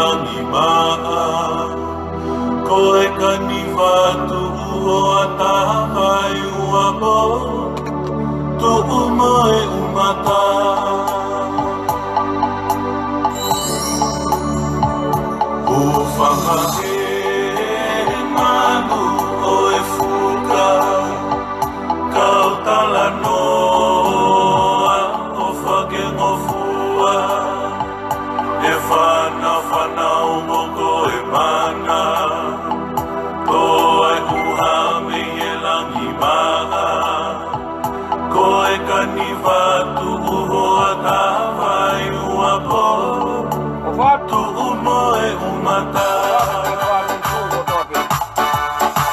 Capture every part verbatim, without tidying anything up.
Langimaʻa, ko e kani vatu ʻo e taha vai ua po, tuʻu mo e ʻumata. Hūfanga he malu ʻo e fuka, kau talanoa ʻo fakengofua, e fanafana ʻo moko e mana, ʻo e ʻuha mei he langimaʻa, ko e kani vatu ʻo e taha vai ua po, tuʻu mo e ʻumata.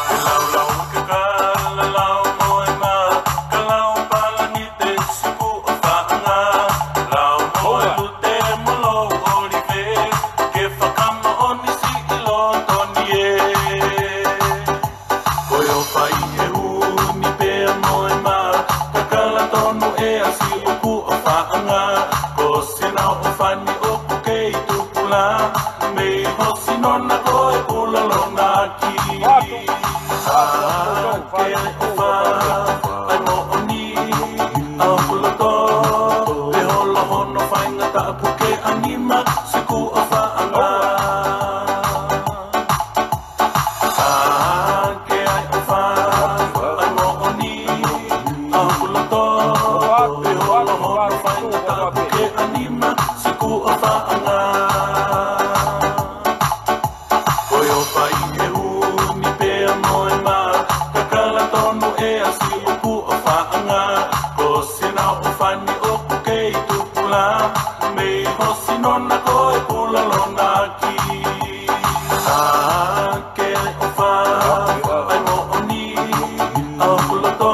Ke laulau ke kalalau mo e mā, ka lau palani te siku ʻo faʻanga, lau mo e lute mo lou ʻolive, ke fakamoʻoni siʻi loto ni ē. Ko e ʻofa ʻi he uni pea mo e mā, kakala tonu e asi ʻoku ʻofaʻanga, ko sina ʻofa ni ʻoku kei tupula, mei ho sino na ko e kula lonaki. Hake ai ʻofa, ʻai moʻoni, ʻa hoku loto, pea holo hono faingataʻa puke ʻa nima, siku ʻofaʻanga. Hake ai ʻofa, ʻai moʻoni, ʻa hoku loto, pea holo hono faingataʻa puke ʻa nima, siku ʻofaʻanga. Ko e ʻofa ʻi he uni pea mo e mā, kakala tonu e asi ʻoku ʻofaʻanga, ko sina ʻofa ni ʻoku kei tupula, mei ho sino na ko e kula lonaki. Hake ai ʻofa, ʻai moʻoni, ʻa hoku loto,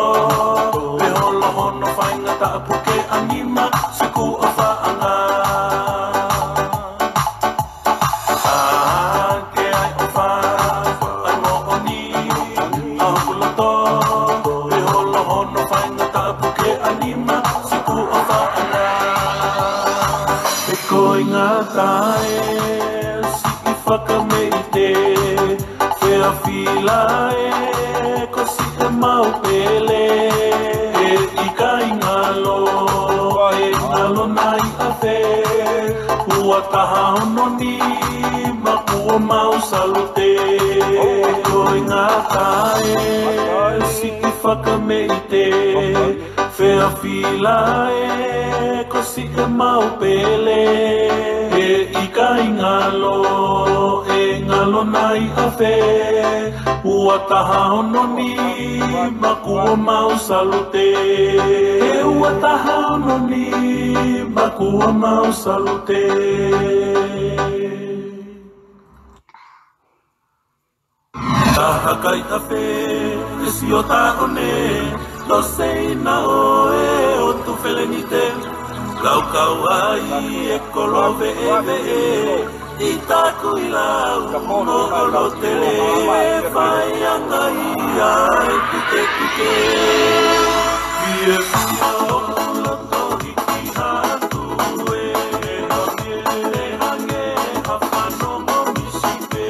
pea holo hono faingataʻa puke ʻa nima, siku ʻofaʻanga. Hake ai ʻofa, ʻai moʻoni, ʻa hoku loto, pea holo hono faingataʻa puke ʻa nima, siku ʻofaʻanga. He ko e ngata e siʻi fakameʻite, fea fila e ko siʻemau pele, he ʻikai ngalo e ngalo nai ʻa fē, ua taha ono nima kuo mau salute. Ko e ngata e siʻi fakameʻite, fea fila e ko siʻemau pele, he ʻikai ngalo e ngalo nai ʻa fē, ua taha ono nima kuo mau salute. He ua taha ono nima kuo mau salute. Taha kai ʻa fē, e sio taʻone, no sei na o e o tu felenite, lau kau ai e kolo veʻeveʻe, ʻi taku ʻi lau mo ʻolo tele, fai angai ai putepute. Fie fia o loto hiki atu e, e hangē, e hangē ha fanongo misipe.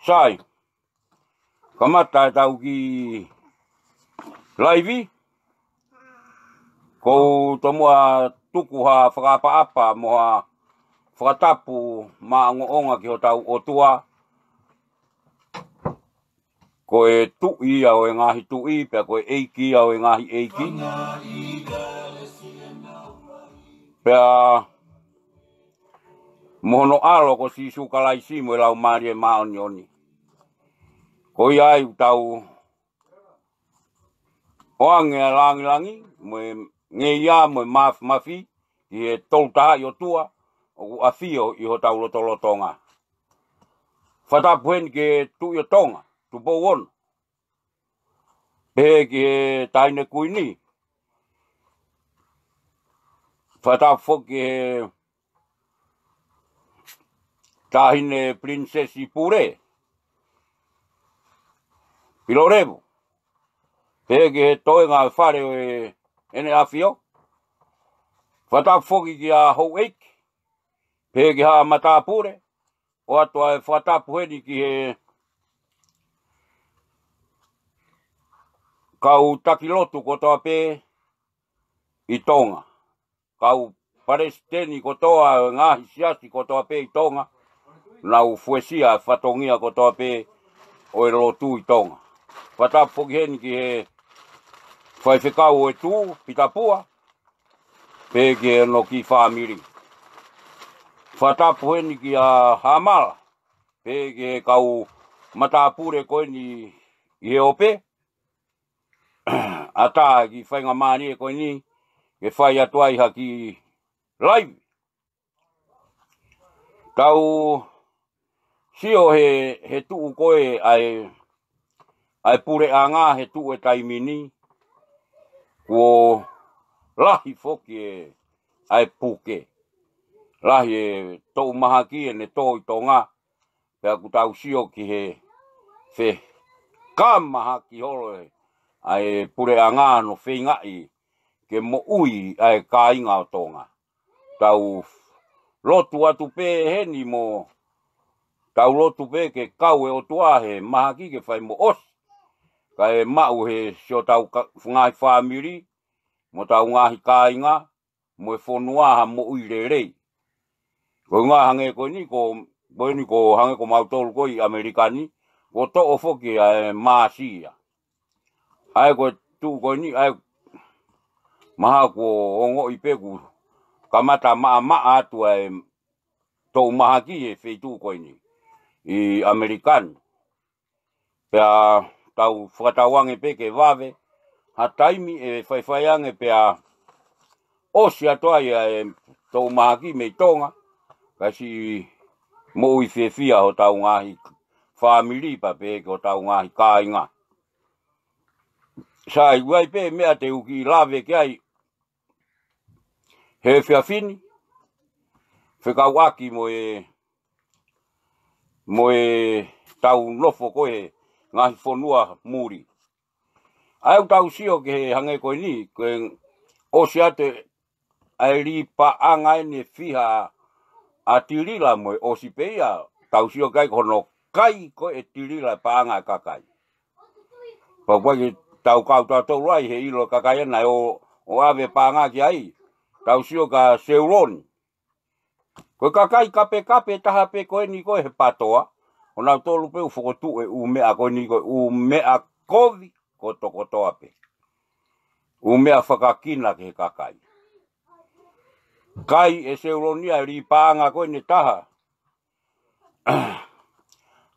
Sai, kamata ʻetau kiʻi laivi. Ko u tomuʻa tuku ha fakaʻapaʻapa mo ha fakatapu maʻongoʻonga ki hotau ʻOtua. Ko e Tuʻi ia ʻo e ngaahi tuʻi, pea ko e ʻEiki ia ʻo e ngaahi ʻeiki. Pea mo hono ʻAlo ko Sīsū Kalaisi mo e Laumālie Māʻoniʻoni. Ko ia ai ʻoku tau ʻoange ʻa e langilangi, mo e ngeia, mo e mafimafi, ki he Tolutahaʻi ʻOtua, ʻoku ʻafio ʻi hotau lotolotonga. Fakatapu heni ki he Tuʻi ʻo Tonga, Tupou Ono. Pehē ki he Taʻahine Kuini. Fakatapu foki ki he Taʻahine Pilinisesi Pule, Pilolevu. Pehē ki he toenga fale ʻo e ʻEne ʻAfio. Fakatapu foki ki ha houʻeiki. Pehē ki ha matāpule. ʻOatu ʻa e fakatapu heni ki he kau taki lotu kotoa pē ʻi Tonga. Kau palesiteni kotoa ʻo e ngaahi siasi kotoa pē ʻi Tonga. Nau fuesia e fatongia kotoa pē ʻo e lotu ʻi Tonga. Fakatapu foki heni ki he faifekau ʻo e Tuʻi, Pita Pua, pehē ki hono kiʻi fāmili. Fakatapu heni kia Hamala, pehē ki he kau matāpule ko eni ʻi he ope. ʻAtā e kiʻi faingamālie ko eni ke fai atu ai ha kiʻi laivi. Tau sio he, he tuʻu ko ē ʻa e, ʻa e puleʻanga he tuʻu e taimi ni, kuo lahi foki e, ʻa e puke. Lahi e toʻu mahaki ʻene tō ʻi Tonga, pea ʻoku tau sio ki he fekamahaki holo e, ʻa e puleʻanga hono feingaʻi ke moʻui ʻa e kāinga ʻo Tonga. Tau lotu atu pē heni mo tau lotu pē ke kau e ʻOtua he mahaki ke fai mo ʻosi. Kae maʻu he siʻotau ka-, ngaahi fāmili, mo tau ngaahi kāinga, mo e fonua ha moʻui lelei. Ko e ngaahi hangē ko eni ko, ko eni ko hangē ko mautolu ko ē ʻi ʻAmelika ni, kuo toʻo foki ʻa e māsi ia. ʻA ia ko e tuʻu ko eni, ʻa ia mahalo kuo ongoʻi pē kuo kamata maʻamaʻa atu ʻa e toʻu mahaki he feituʻu ko eni ʻi ʻAmelika ni. Pea tau fakatauange pē ke vave ha taimi ʻe faifai ange pea ʻosi atu ai ʻa e toʻu mahaki mei Tonga, kae siʻi moʻui fiefia hotau ngaahi fāmili pea pehē ki hotau ngaahi kāinga. Sai, ʻoku ʻi ai pē meʻa te u kiʻi lave ki ai he efiafi ni, fekauʻaki mo e, mo e tau nofo ko ē he ngaahi fonua muli. ʻA ia ʻoku tau sio ki he hangē ko eni, ko e ʻosi atu ʻa e lī paʻanga ʻene fiha ʻa Tilila mo e ʻosi pē ia, tau sio ki ai ko hono kai ko ē ʻe Tilila e paʻanga e kakai. Pau pē ke tau kau tautolu ai he ʻilo e kakai ʻena ʻo, ʻo ʻave paʻanga ki ai. Tau sio kia Seuloni. Ko e kakai kapekape taha pē ko eni ko ē he PATOA, ko nautolu pē ʻoku fokotuʻu e ʻū meʻa ko eni ko e ʻū meʻa kovi kotokotoa pē. ʻŪ meʻa fakakina ki he kakai. Kai ʻe Seuloni ʻa e lī paʻanga ko eni ʻe taha.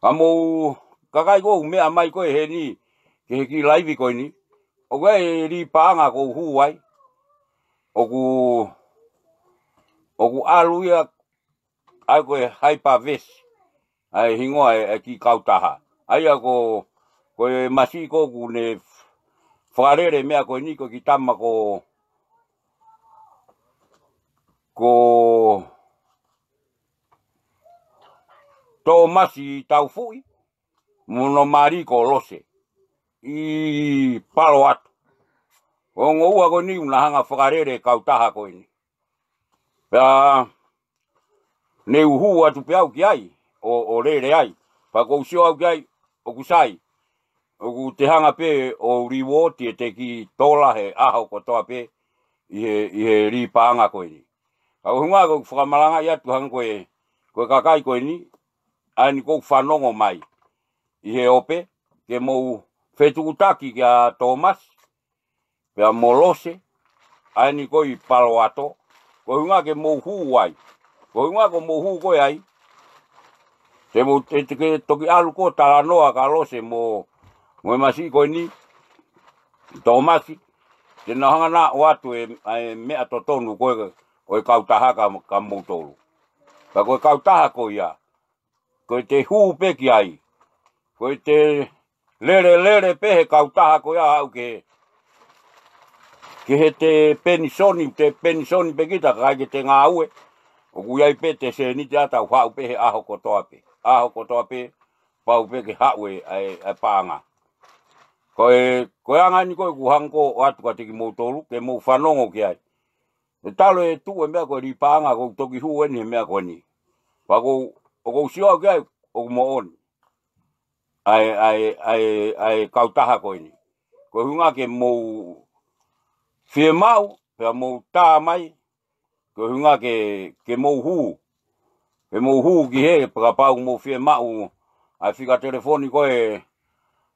Ka mou kakai ʻoku mou meʻa mai ko ē heni, ki he kiʻi laivi ko eni. ʻOku ʻi ai e lī paʻanga ʻoku hū ai. ʻOku, ʻoku ʻalu ia, ʻa ia ko e Hypervest. ʻA e hingoa e, e kiʻi kautaha. ʻA ia ko, ko e masiʻi ko ē ʻoku ne fakalele meʻa ko eni ko e kiʻi tama ko, ko Tōmasi Taufuʻi, mo hono mali ko Lose. ʻI Palo Alto. Ko e ongo ua ko eni ʻoku na hanga fakalele e kautaha ko eni. Pea ne u hū atu pē au ki ai, ʻo, ʻo lele ai. Pea ʻoku ou sio au ki ai, ʻoku sai, ʻoku te hanga pē ʻo reward ʻete kiʻi tola he ʻaho kotoa pē ʻi he, ʻi he lī paʻanga ko eni. Ka ʻoku ou hanga ʻo fakamalangaʻi atu hangē ko e, ko e kakai ko eni, ʻa eni ʻoku fanongo mai ʻi he ope, ke mou fetuʻutaki kia Tōmasi, pea mo Lose, ʻa eni ko ē ʻi Palo Ato, ko e ʻuhinga ke mou hū ai. Ko e ʻuhinga ko hoʻomou hū ko ē ai, te mou, te, te ke toki ʻalu ʻo talanoa kia Lose mo, mo e masiʻi ko eni, Tōmasi, te nau hanga ʻo ʻoatu e, ʻa e meʻa totonu ko ē, ʻo e kautaha kia, kia moutolu. Ka ko e kautaha ko ia, ko ʻete hū pē ki ai. Ko ʻete lele, lele pē he kautaha ko ia ʻo aʻu ki he, ki heʻete penisoni, ʻete penisoni pē kita, ka ʻikai ke te ngāue, ʻoku ʻi ai pē ʻete sēniti ʻa ia ʻoku haʻu pē he ʻaho kotoa pē. ʻAho kotoa pē, pau pē ke haʻu e, ʻa e, ʻa e paʻanga. Ko e, ko e anga eni ko ē ʻoku ou hanga ʻo ʻoatu kiate kimoutolu, ke mou fanongo ki ai. ʻE talu e tuʻu e meʻa ko e lī paʻanga, ʻoku ou toki hū eni he meʻa ko eni. Pea ʻoku ou, ʻoku ou sio au ki ai, ʻoku moʻoni ʻa e, ʻa e, ʻa e, ʻa e kautaha ko eni. Ko e ʻuhinga ke mou fiemaʻu, pea mou tā mai, ko e ʻuhinga ke, ke mou hū. Ke mou hū ki hē, pea kapau ʻoku mou fiemaʻu ʻa e fika telefoni ko ē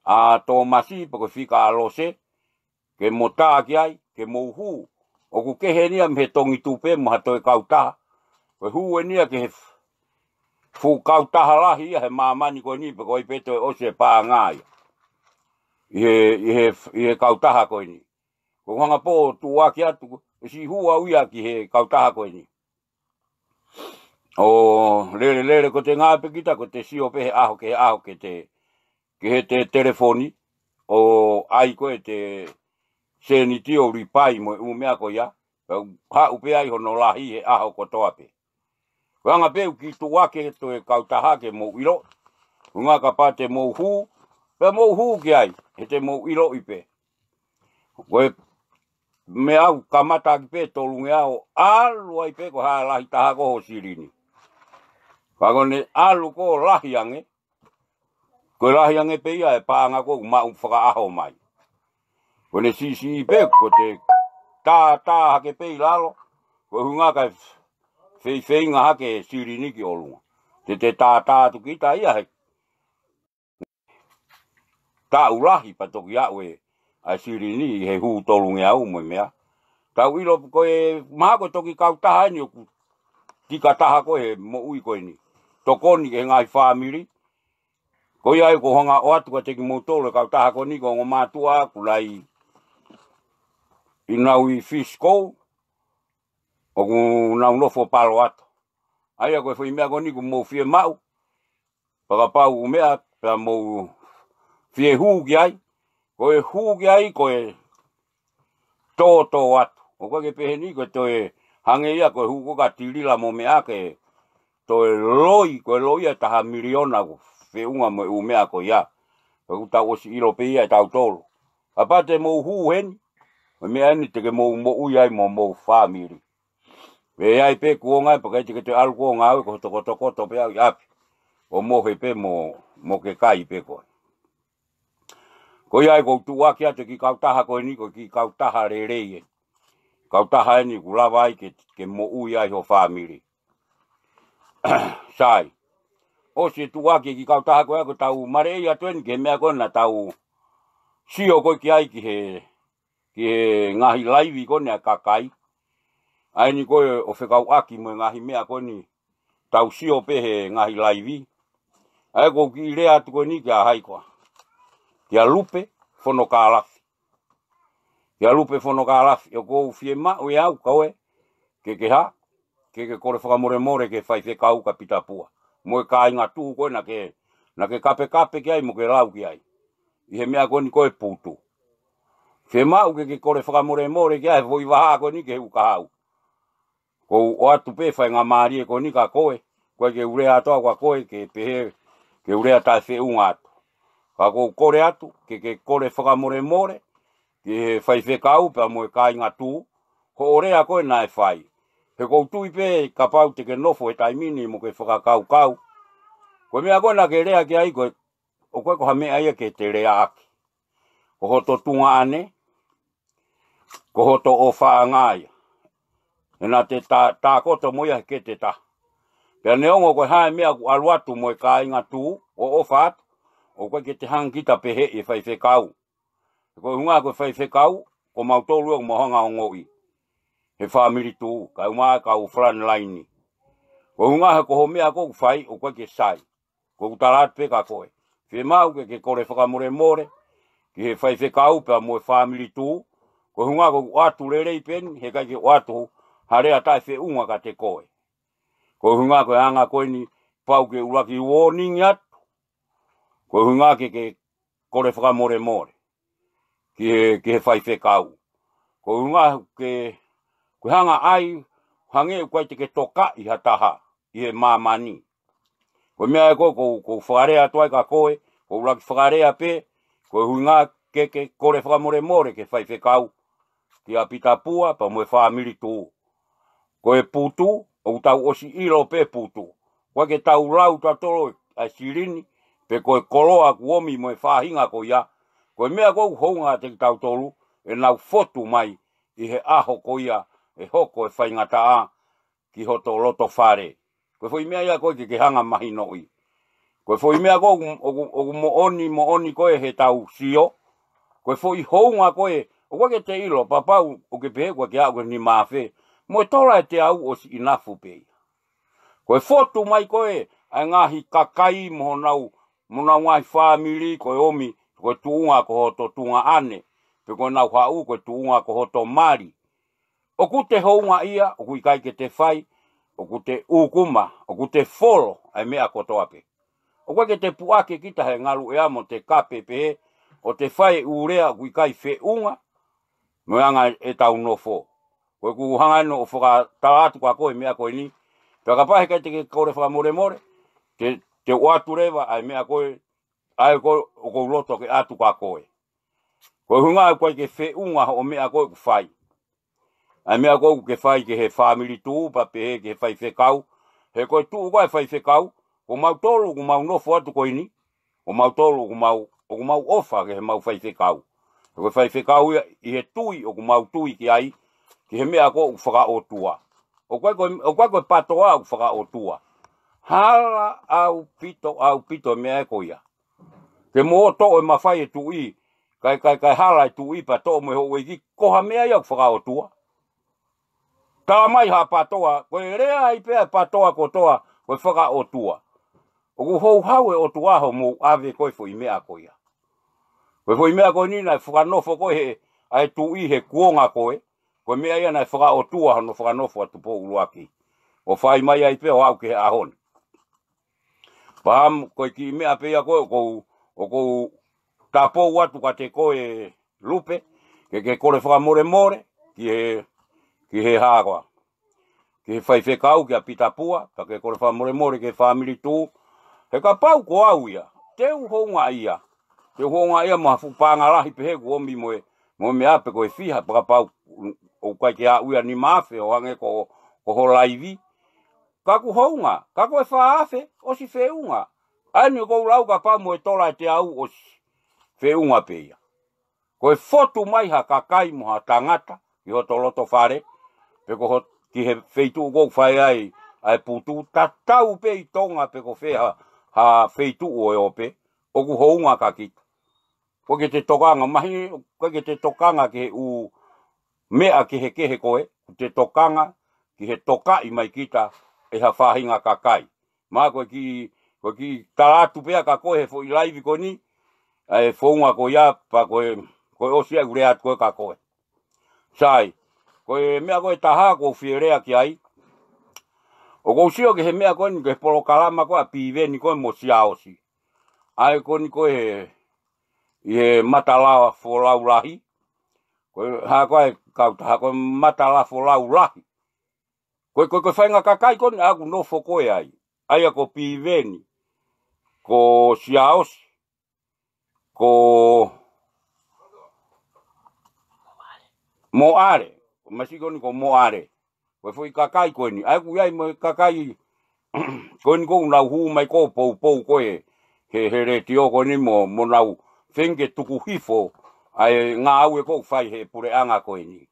ʻa Tōmasi, pe ko e fika ʻa Lose, ke mou tā ki ai, ke mou hū. ʻOku kehe eni ia mei he Tongitupe mo ha toe kautaha. Ko e hū eni ia ki he f-, fuʻu kautaha lahi ia he māmani ko eni, pea ʻoku ʻikai pē toe ʻosi e paʻanga ia ʻi he, ʻi he, ʻi he kautaha ko eni. ʻOku ou hanga pē ʻo tuʻuaki atu, ʻe siʻi hū au ia ki he kautaha ko eni. ʻO lele, lele, ko ʻete ngāue pē kita, ko ʻete sio pē he ʻaho ki he ʻaho ki heʻete, ki heʻete telefoni, ʻo ʻai ko ē ʻete sēniti ʻo reply mo e ʻū meʻa ko ia, pea haʻu pē ai hono lahi he ʻaho kotoa pē. Ko e anga pē ʻoku kiʻi tuʻuaki atu e kautaha ke mou ʻilo, ʻuhinga kapau te mou hū, pea mou hū ki ai, he te mou ʻiloʻi pē. Ko e meʻa ʻoku kamata ʻaki pē tolungeau, ʻalu ai pē ko e hā e lahi taha ko ē ho silini. Ka ko ʻene ʻalu ko ē ʻo lahi ange, ko e lahi ange pē ia e paʻanga ko ē ʻoku maʻu fakaʻaho mai. Ko ʻene siʻisiʻi pē, ko ʻete tātā hake pē ʻi lalo, ko e ʻuhinga kae feifeinga hake e silini ki ʻolunga. Te te tātā atu kita ia he taʻu lahi pea toki aʻu e, ʻa e silini ʻi he hū tolungeau mo e meʻa. Tau ʻilo ko e mahalo ko e toki kautaha eni ʻoku tika taha ko ē he moʻui ko eni. Tokoni ki he ngaahi fāmili. Ko ia ai ʻoku ou hanga ʻo ʻoatu kiate kimoutolu e kautaha ko eni, ko e ongo mātuʻa ʻoku nau ʻi, ʻi nau ʻi Frisco, ʻoku nau nofo Palo Ato. ʻA ia ko e foʻi meʻa ko eni ʻoku mou fiemaʻu, pea kapau ʻoku meʻa, pea mou fie hū ki ai, ko e hū ki ai, ko e tōtō atu. ʻOku ʻikai ke pehē ni, ko e toe hangē ia, ko e hū ko ē kia Tilila mo meʻa ke toe loi, ko e loi ʻe taha miliona ʻoku feʻunga mo e ʻū meʻa ko ia. Pea ʻoku tau ʻosi ʻilo pē ia ʻe tautolu. Kapau te mou hū heni, ko e meʻa eni te ke mou moʻui ai mo homou fāmili. Pea ʻi ai pē kuonga ia, pea ʻikai te ke toe ʻalu kuo ngāue, ko e tokotokoto pē au ʻi ʻapi. ʻO mohe pē mo, mo ke kai pē koe. Ko ia ai ʻoku ou tuʻuaki atu e kiʻi kautaha ko eni, ko e kiʻi kautaha lelei ē. Kautaha eni ʻoku lava ai ke, ke moʻui ai ho fāmili. Sai. ʻOsi e tuʻuaki e kiʻi kautaha ko ia, ʻoku tau maleʻi atu eni ki he meʻa ko ē naʻa tau sio ko ē ki ai ki he, ki he ngaahi laivi ko eni ʻa e kakai. ʻA eni ko ē ʻo fekauʻaki mo e ngaahi meʻa ko eni tau sio pē he ngaahi laivi. ʻA ia ʻoku ou kiʻi lea atu ko eni kia hai koā. Kia Lupe Fonokalafi. Kia Lupe Fonokalafi, ʻoku ou fiemaʻu ʻe au kia koe, ke ke hā, ke ke kole fakamolemole ki he faifekau kia Pita Pua. Mo e kāinga tuʻu ko ē naʻa ke, naʻa ke kapekape ki ai mo ke lau ki ai. ʻI he meʻa ko eni ko e putu. Fiemaʻu ke ke kole fakamolemole ki ai he foʻi vahaʻa ko eni ki he ʻū kahaʻu. ʻOku ou ʻoatu pē faingamālie ko eni kia koe, ʻoku ʻikai ke u lea atu au kia koe ke pehē ke u lea taʻefeʻunga atu. Ka ʻoku ou kole atu, ke ke kole fakamolemole ki he faifekau pea mo e kāinga tuʻu, hoʻo lea ko ē naʻe fai. He ʻoku ou tui pē kapau te ke nofo he taimi ni mo ke fakakaukau Ko e meʻa ko ē naʻa ke lea ki ai ko e, ʻoku ʻikai ko ha meʻa ia ke te leaʻaki. Ko hoto tuongaʻane, ko hoto ʻofaʻanga ia. He naʻa te tā, tākoto mo ia he kete taha. Pea neongo ko e hā e meʻa ʻoku ʻalu atu mo e kāinga tuʻu, ʻo ʻofa atu, ʻoku ʻikai ke te hanga kita pehē ʻi he faifekau. Ko e ʻuhinga ko e faifekau, ko mautolu ʻoku mau hanga ʻo ongoʻi. He fāmili tuʻu, kae ʻumaʻā e kau front line. Ko e ʻuhinga he ko hoʻo meʻa ʻoku fai, ʻoku ʻikai ke sai. Ko ʻeku tala atu pē kia koe. Fiemaʻu ke ke kole fakamolemole, ki he faifekau pea mo e fāmili tuʻu, ko e ʻuhinga ko ʻeku ʻoatu lelei pē eni, he ʻikai ke ʻoatu ha lea taʻefeʻunga kiate koe. Ko e ʻuhinga ko e anga ko eni pau ke ʻuluaki warning atu, ko e ʻuhinga ke ke kole fakamolemole ki he, ki he faifekau. Ko e ʻuhinga ke, ko e hanga ai, hangē ʻoku ʻikai te ke tokaʻi ha taha ʻi he māmani. Ko e meʻa ē ko, ko, ko u fakalea atu ai kia koe, ko ʻuluaki fakalea pē, ko e ʻuhinga ke ke kole fakamolemole ki he faifekau, kia Pita Pua, pea mo e fāmili tuʻu. Ko e putu, ʻoku tau ʻosi ʻilo pē putu. ʻOku ʻikai ke tau lau tautolu ʻa e silini, pe ko e koloa ʻoku ʻomi mo e faʻahinga ko ia. Ko e meʻa ʻoku hounga kiate kitautolu, ʻenau fotu mai ʻi he ʻaho ko ia, ʻe hoko e faingataʻa ki hoto loto fale. Ko e foʻi meʻa ia ko ē ke ke hanga mahinoʻi. Ko e foʻi meʻa ko ē ʻoku, ʻoku, ʻoku moʻoni, moʻoni ko ē heʻetau sio. Ko e foʻi hounga ko ē, ʻoku ʻikai ke te ʻilo, pea pau ʻoku ke pehē ʻoku ʻikai ke aʻu ki he nima afe. Mo e tola ʻe teau ʻosi ʻinafu pē ia. Ko e fotu mai ko ē, ʻa e ngaahi kakai mo honau, mo honau ngaahi fāmili, ko e ʻomi, ko e tuʻunga ko hoto tuongaʻane. Pe ko ʻenau haʻu, ko e tuʻunga ko hoto mali. ʻOku te houngaʻia, ʻoku ʻikai ke te fai, ʻoku te ʻūkuma, ʻoku te folo, ʻa e meʻa kotoa pē. ʻOku ʻikai ke te puʻaki kita he ngaluʻea mo te kape pehē, ʻo te fai e ʻū lea ʻoku ʻikai feʻunga, mo e anga ʻetau nofo. Ko ʻeku hanga eni ʻo fakatala atu kia koe e meʻa ko eni, pea kapau he ʻikai te ke kole fakamolemole, te, te u ʻoatu leva ʻa e meʻa ko ē, ʻa ē ko ē ʻoku ou loto ke ʻoatu kia koe. Ko e ʻuhinga ʻoku ʻikai ke feʻunga hoʻo meʻa ko ē ʻoku fai. ʻA e meʻa ko ē ʻoku ke fai ki he fāmili tuʻu, pea pehē ki he faifekau. He ko e tuʻu ko ē ʻa e faifekau, ko mautolu ʻoku mau nofo atu ko eni, ko mautolu ʻoku mau, ʻoku mau ʻofa ki he mau faifekau. He ko e faifekau ia ʻi he tui ʻoku mau tui ki ai, ki he meʻa ko ē ʻoku fakaʻotua. ʻOku ʻikai ko, ʻoku ʻikai ko e PATOA ʻoku fakaʻotua. Hala ʻaupito, ʻaupito e meʻa ē ko ia. Ke mo toʻo e mafai e tuʻi, kae, kae, kae hala e tuʻi pea toʻo mo e houʻeiki, ko ha meʻa ia ʻoku fakaʻotua. Tala mai ha PATOA, ko e lea ai pē ʻa e PATOA kotoa, ko e fakaʻotua. ʻOku houhau e ʻOtua hoʻomou ʻave ko e foʻi meʻa ko ia. Ko e foʻi meʻa ko eni naʻe fakanofo ko ē he, ʻa e tuʻi he kuonga ko ē, ko e meʻa ia naʻe fakaʻotua hono fakanofo ʻa Tupou ʻUluaki. ʻO fai mai ai pē ʻo aʻu ki he ʻaho ni. Pea mo e kiʻi meʻa pē ia ko ē, ʻoku ou, ʻoku ou tapou atu kiate koe Lupe, ke ke kole fakamolemole, ki he, ki he hā koā. Ki he faifekau, kia Pita Pua, pea ke kole fakamolemole, ki he fāmili tuʻu. He kapau ko au ia, te u houngaʻia. Te u houngaʻia mo ha fuʻu paʻanga lahi pehē ʻoku ʻomi mo e, mo e meʻa pe ko e fiha, pea kapau ʻoku ʻikai ke aʻu ia nima afe ʻo hangē ko, ko ho laivi. Ka ʻoku hounga, ka ko e fā afe, ʻosi feʻunga. ʻA eni ʻoku ou lau kapau mo e tola ʻe teau ʻosi feʻunga pē ia. Ko e fotu mai ha kakai mo ha tangata, ki hoto loto fale, pe ko ho, ki he feituʻu ʻoku fai ai, ʻa e putu, tatau pē ʻi Tonga pe ko fē ha, ha feituʻu ʻo e ope, ʻoku hounga kia kita. ʻOku ʻikai ke te tokanga, mahi, ʻoku ʻikai ke te tokanga ki he ʻū meʻa kehekehe ko ē, ʻoku te tokanga ki he tokaʻi mai kita ʻe ha faʻahinga kakai. Mo e kiʻi, ko e kiʻi tala atu pē ia kia koe he foʻi laivi ko eni, ʻa e founga ko ia pea ko e, ko e ʻosi ʻeku lea atu ko ē kia koe. Sai, ko e meʻa ko ē ʻe taha ʻoku ou fie lea ki ai. ʻOku ou sio ki he meʻa ko eni ki he polokalama ko ē ʻa Piveni ko ē mo Siaosi. ʻA ē ko eni ko ē he, ʻi he Matalafolau Lahi. Ko e hā ko ē kautaha ko e Matalafolau Lahi. Ko e, ko e, ko e faʻahinga kakai ko eni ʻoku nofo ko ē ai. ʻA ia ko Piveni, ko Siaosi, ko Moʻale, ko e masiʻi ko eni ko Moʻale. Ko e foʻi kakai ko eni. ʻA ia ʻoku ʻi ai mo e kakai ko eni ʻoku nau hū mai ʻo poupou ko ē he, he letiō ko eni mo, mo nau feinga ke tuku hifo ʻa e ngāue ʻoku fai he puleʻanga ko eni.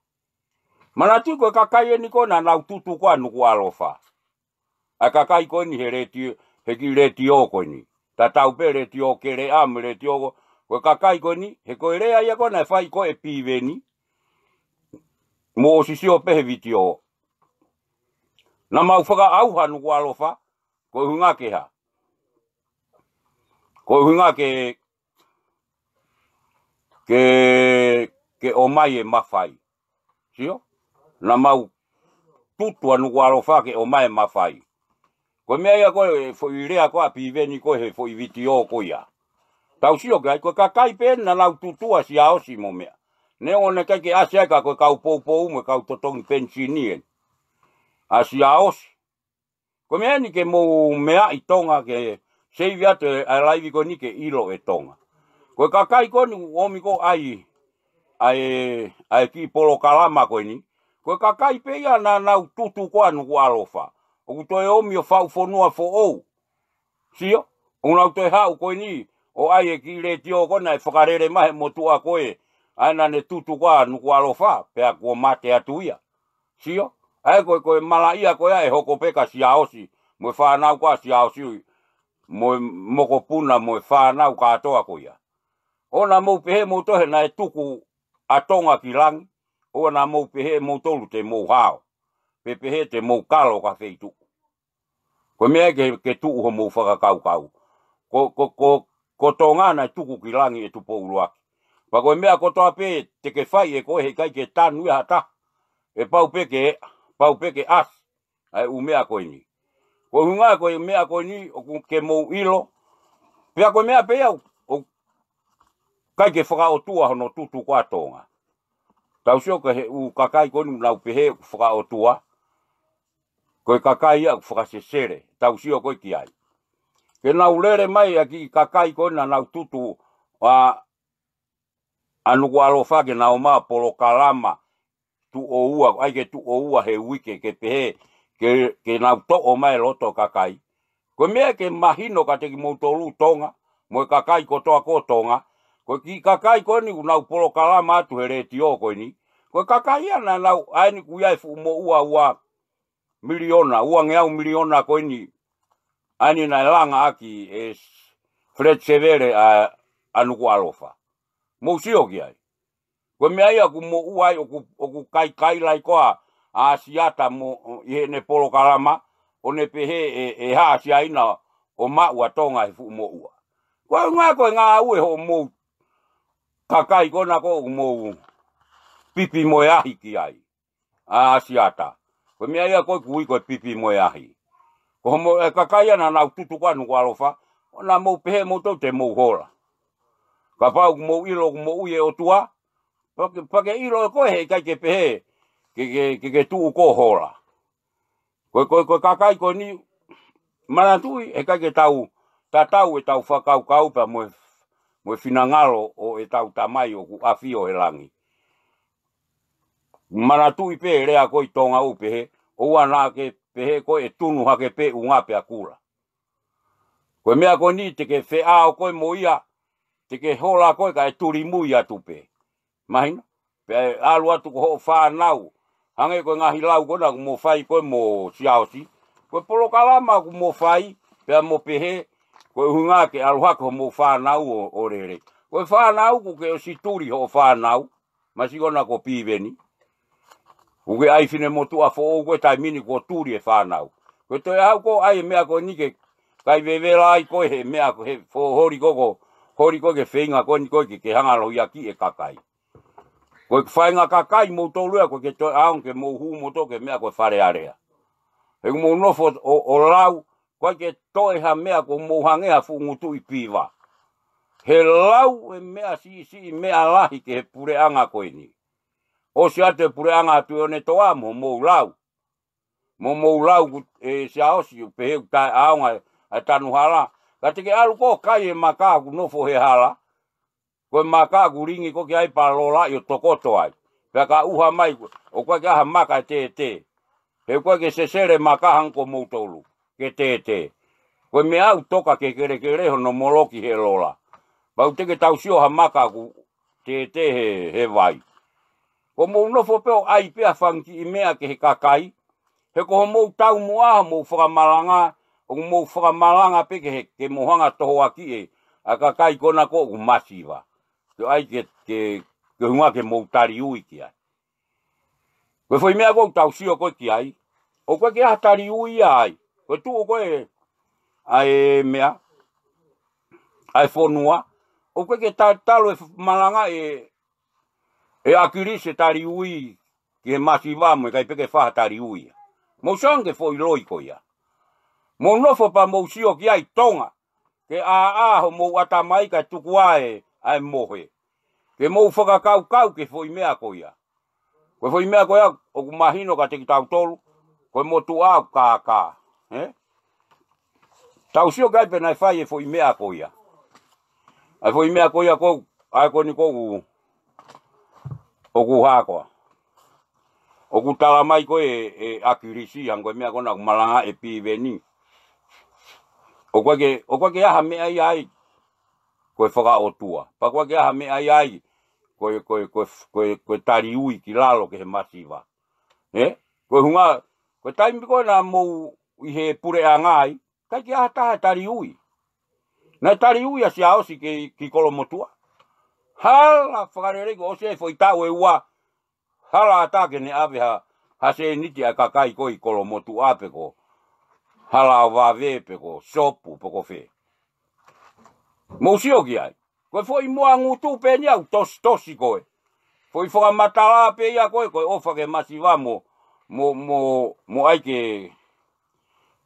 Manatuʻi ko e kakai eni ko ē naʻa nau tutu ko ē ʻa Nukuʻalofa. ʻA e kakai ko eni he letiō, he kiʻi letiō ko eni. Tatau pē letiō Keleʻa mo e letiō ko, ko e kakai ko eni, he ko e lea ia ko ē naʻe fai ko ē ʻe Piveni. Mou ʻosi sio pē he vitiō. Naʻa mau fakaʻauha Nukuʻalofa, ko e ʻuhinga ke hā. Ko e ʻuhinga ke, ke, ke ʻomai e mafai. Sio? Naʻa mau tutu ʻa Nukuʻalofa ke ʻomai e mafai. Ko e meʻa ia ko ē foʻi lea ko ē ʻa Piveni ko ē he foʻi vitiō ko ia. Tau sio ki ai, ko e kakai pē naʻa nau tutu ʻa Siaosi mo meʻa. Neongo naʻe ʻikai ke ʻasi ai ka ko e kau poupou mo e kau totongi penisini eni. ʻA Siaosi. Ko e meʻa eni ke mou meaʻi Tonga ke seivi atu ʻa e laivi ko eni ke ʻilo ʻe Tonga. Ko e kakai ko eni ʻoku ʻomi ko ē ʻa e, ʻa e, ʻa e kiʻi polokalama ko eni. Ko e kakai pē ia naʻa nau tutu ko ē ʻa Nukuʻalofa. ʻOku toe ʻomi ʻo faʻu fonua foʻou. Sio, ʻoku nau toe haʻu ko eni, ʻo ʻai e kiʻi letiō ko ē naʻe fakalele mai he motuʻa ko ē, ʻa ē naʻa ne tutu ko ē ʻa Nukuʻalofa, pea kuo mate atu ia. Sio, ʻa ē ko e, ko e malaʻia ko ia ʻe hoko pē kia Siaosi, mo e fānau ko ē ʻa Siaosi, mo e mokopuna, mo e fānau kātoa ko ia. ʻOua naʻa mou pehē moutolu he naʻe tuku ʻa Tonga ki langi, ʻoua naʻa mou pehē moutolu te mou hao, pe pehē te mou kalo ki ha feituʻu. Ko e meʻa ke, ke tuʻu homou fakakaukau. Ko, ko, ko, ko Tonga naʻe tuku ki langi ʻe Tupou ʻUluaki. Pea ko e meʻa kotoa pē te ke fai ʻe koe he ʻikai ke tanu ia ha taha. ʻE pau pē ke, pau pē ke ʻasi ʻa e ʻū meʻa ko eni. Ko e ʻuhinga ko e meʻa ko eni ʻoku ke mou ʻilo. Pea ko e meʻa pē ia ʻoku ʻikai ke fakaʻotua hono tutu ko ē ʻa Tonga. Tau sio ki he ʻū kakai ko eni ʻoku nau pehē ʻoku fakaʻotua. Ko e kakai ia ʻoku fakasesele, tau sio ko ē ki ai. Ke nau lele mai ʻa e kiʻi kakai ko ē naʻa nau tutu ʻa, ʻa Nukuʻalofa ke nau ʻomai polokalama tuʻo ua, ʻai ke tuʻo ua he uike ke pehē, ke, ke nau toʻo mai loto kakai. Ko e meʻa ke mahino kiate kimoutolu Tonga, mo e kakai kotoa ko ē Tonga, ko e kiʻi kakai ko eni ʻoku nau polokalama atu he letiō ko eni. Ko e kakai ia naʻa nau ʻai ni kuia e fuʻu moʻua ua miliona, uangeau miliona ko eni, ʻa eni naʻe langa ʻaki ʻe Fred Sevele ʻa, ʻa Nukuʻalofa. Mou sio ki ai. Ko e meʻa ia ʻoku moʻua ai, ʻoku, ʻoku kaikaila ai ko ē ʻa Siata mo, ʻi heʻene polokalama, ʻo ne pehē ʻe, ʻe hā ʻa Siaina ʻo maʻu ʻa Tonga he fuʻu moʻua. Ko e ʻuhinga ko e ngāue hoʻomou kakai ko ena ʻoku mou pipi mo e ahi ki ai. ʻA Siata. Ko e meʻa ia ko ē ʻoku ui ko e pipi mo e ahi. Ko hoʻomou, e kakai ia naʻa nau tutu ko ē ʻa Nukuʻalofa, ʻoua naʻa mou pehē moutolu te mou hola. Kapau ʻoku mou ʻilo ʻoku moʻui e ʻOtua, pea ke, pea ke ʻilo ʻe koe he ʻikai ke pehē, ke, ke, ke, ke tuʻu koe ʻo hola. Ko e, ko e, ko e kakai ko eni, manatuʻi, he ʻikai ke tau, tatau ʻetau fakakaukau pea mo e, mo e finangalo ʻo ʻetau Tamai ʻoku ʻafio he langi. Manatuʻi pē lea ko ē ʻi Tonga ʻoku pehē, ʻoua naʻa ke pehē ko ē ʻe tunu hake pē ʻunga pea kula. Ko e meʻa ko eni te ke feʻao koe mo ia, te ke hola koe kae tulimui atu pē. Mahino? Pea ʻe ʻalu atu ko hoʻo fānau. Hangē ko e ngaahi lau ko ena ʻoku mo fai ko ē mo Siaosi. Ko e polokalama ʻoku mo fai, pea mo pehē, ko e ʻuhinga ke ʻalu hake hoʻomou fānau ʻo, ʻo lele. Ko e fānau ʻoku ke ʻosi tuli hoʻo fānau, masiʻi ko ena ko Piveni. ʻOku ke ʻai finemotuʻa foʻou ko e taimi ni kuo tuli e fānau. Ko e toe ʻai ko ē ʻa e meʻa ko eni ke kai vevela ai ko ē he meʻa ko ē he fo-, holi ko ē ko, holi ko ē ke feinga ko eni ko ē ke, ke hanga lohiakiʻi e kakai. Ko e faʻahinga kakai moutolu ia ʻoku ke toe ʻaonga ke mou hū moutolu ki he meʻa ko e Fale Alea. He ʻoku mou nofo ʻo, ʻo lau, ʻoku ʻikai ke toe ha meʻa ʻoku mou hangē ha fuʻu ngutuʻi piva. He lau e meʻa siʻisiʻi meʻa lahi ki he puleʻanga ko eni. ʻOsi atu e puleʻanga atu ʻo ne toa mo mou lau. Mo mou lau ʻoku, ʻe Siaosi ʻoku pehē ʻoku taʻeʻaonga ʻa e tanu hala. Ka te ke ʻalu koe ʻo kai e maka ʻoku nofo he hala. Ko e maka ʻoku lingi ko ē ki ai pea lolaʻi ʻo tokoto ai. Pea ka ʻuha mai, ʻoku ʻikai ke ʻi ai ha maka ʻe tētē. He ʻoku ʻikai ke sesele maka hangē ko moutolu. ke tētē. Ko e meʻa ʻoku toka ke kelekele hono moloki he lola. Pau te ke tau sio ha maka ʻoku tētē he, he vai. Ko mou nofo pē ʻo ʻai pē ha fanga kiʻi meʻa ki he kakai. He ko hoʻomou taumuʻa, hoʻomou fakamalanga, ʻoku mou fakamalanga pē ke he, ke mou hanga ʻo tohoakiʻi ʻa e kakai ko ena ʻoku masiva. Ke ʻai ke, ke, ke hunga ke mou taliui ki ai. Ko e foʻi meʻa ʻoku tau sio ko ē ki ai. ʻOku ʻikai ke ʻi ai ha taliui ia ai. Ko e tuʻu ko ē ʻa e meʻa, ʻa e fonua. ʻOku ʻikai ke ta-, talu e f-, malanga ʻe, ʻe ʻAkilisi e taliui ki he masiva mo e ʻikai pē ke fai ha taliui ia. Mou sio ange ki he foʻi loi ko ia. Mou nofo pea mou sio ki ai Tonga. Ke ʻā ʻā hoʻomou ʻatamai kae tuku ai ʻa e mohe. Ke mou fakakaukau ki he foʻi meʻa ko ia. Ko e foʻi meʻa ko ia, ʻoku mahino kiate kitautolu, ko e motuʻa ʻoku kākā. Ē? Tau sio ki ai pe naʻe fai e foʻi meʻa ko ia. ʻA e foʻi meʻa ko ia ko, ʻa e ko eni ko ʻoku, ʻoku hā koā. ʻOku tala mai ko ē ʻe, ʻe ʻAkilisi, hangē ko e meʻa ko ena ʻoku malanga ʻe Piveni. ʻOku ʻikai ke, ʻoku ʻikai ke ʻi ai ha meʻa ia ai, ko e fakaʻotua. Pea ʻoku ʻikai ke ʻi ai ha meʻa ia ai, ko e, ko e, ko e, ko e, ko e taliui ki lalo ki he masiva. Ē? Ko e hunga, ko e taimi ko ē naʻa mou ʻi he puleʻanga ai, ʻikai ke ʻi ai ha taha ʻe taliui. Naʻe taliui ʻa Siaosi ki, ki Kolomotuʻa. Hala fakalelei kuo ʻosi e foʻi taʻu ʻe ua, hala ʻatā ke ne ʻave ha, ha sēniti ʻa e kakai ko ē ʻi Kolomotuʻa pe ko Halaʻovave pe ko Sopu pe ko fē. Mou sio ki ai. Ko e foʻi moa ngutu pē eni ʻoku tositosi ko ē. Foʻi fakamatala pē ia ko ē, ko e ʻofa ki he masiva mo, mo, mo, mo ʻai ke,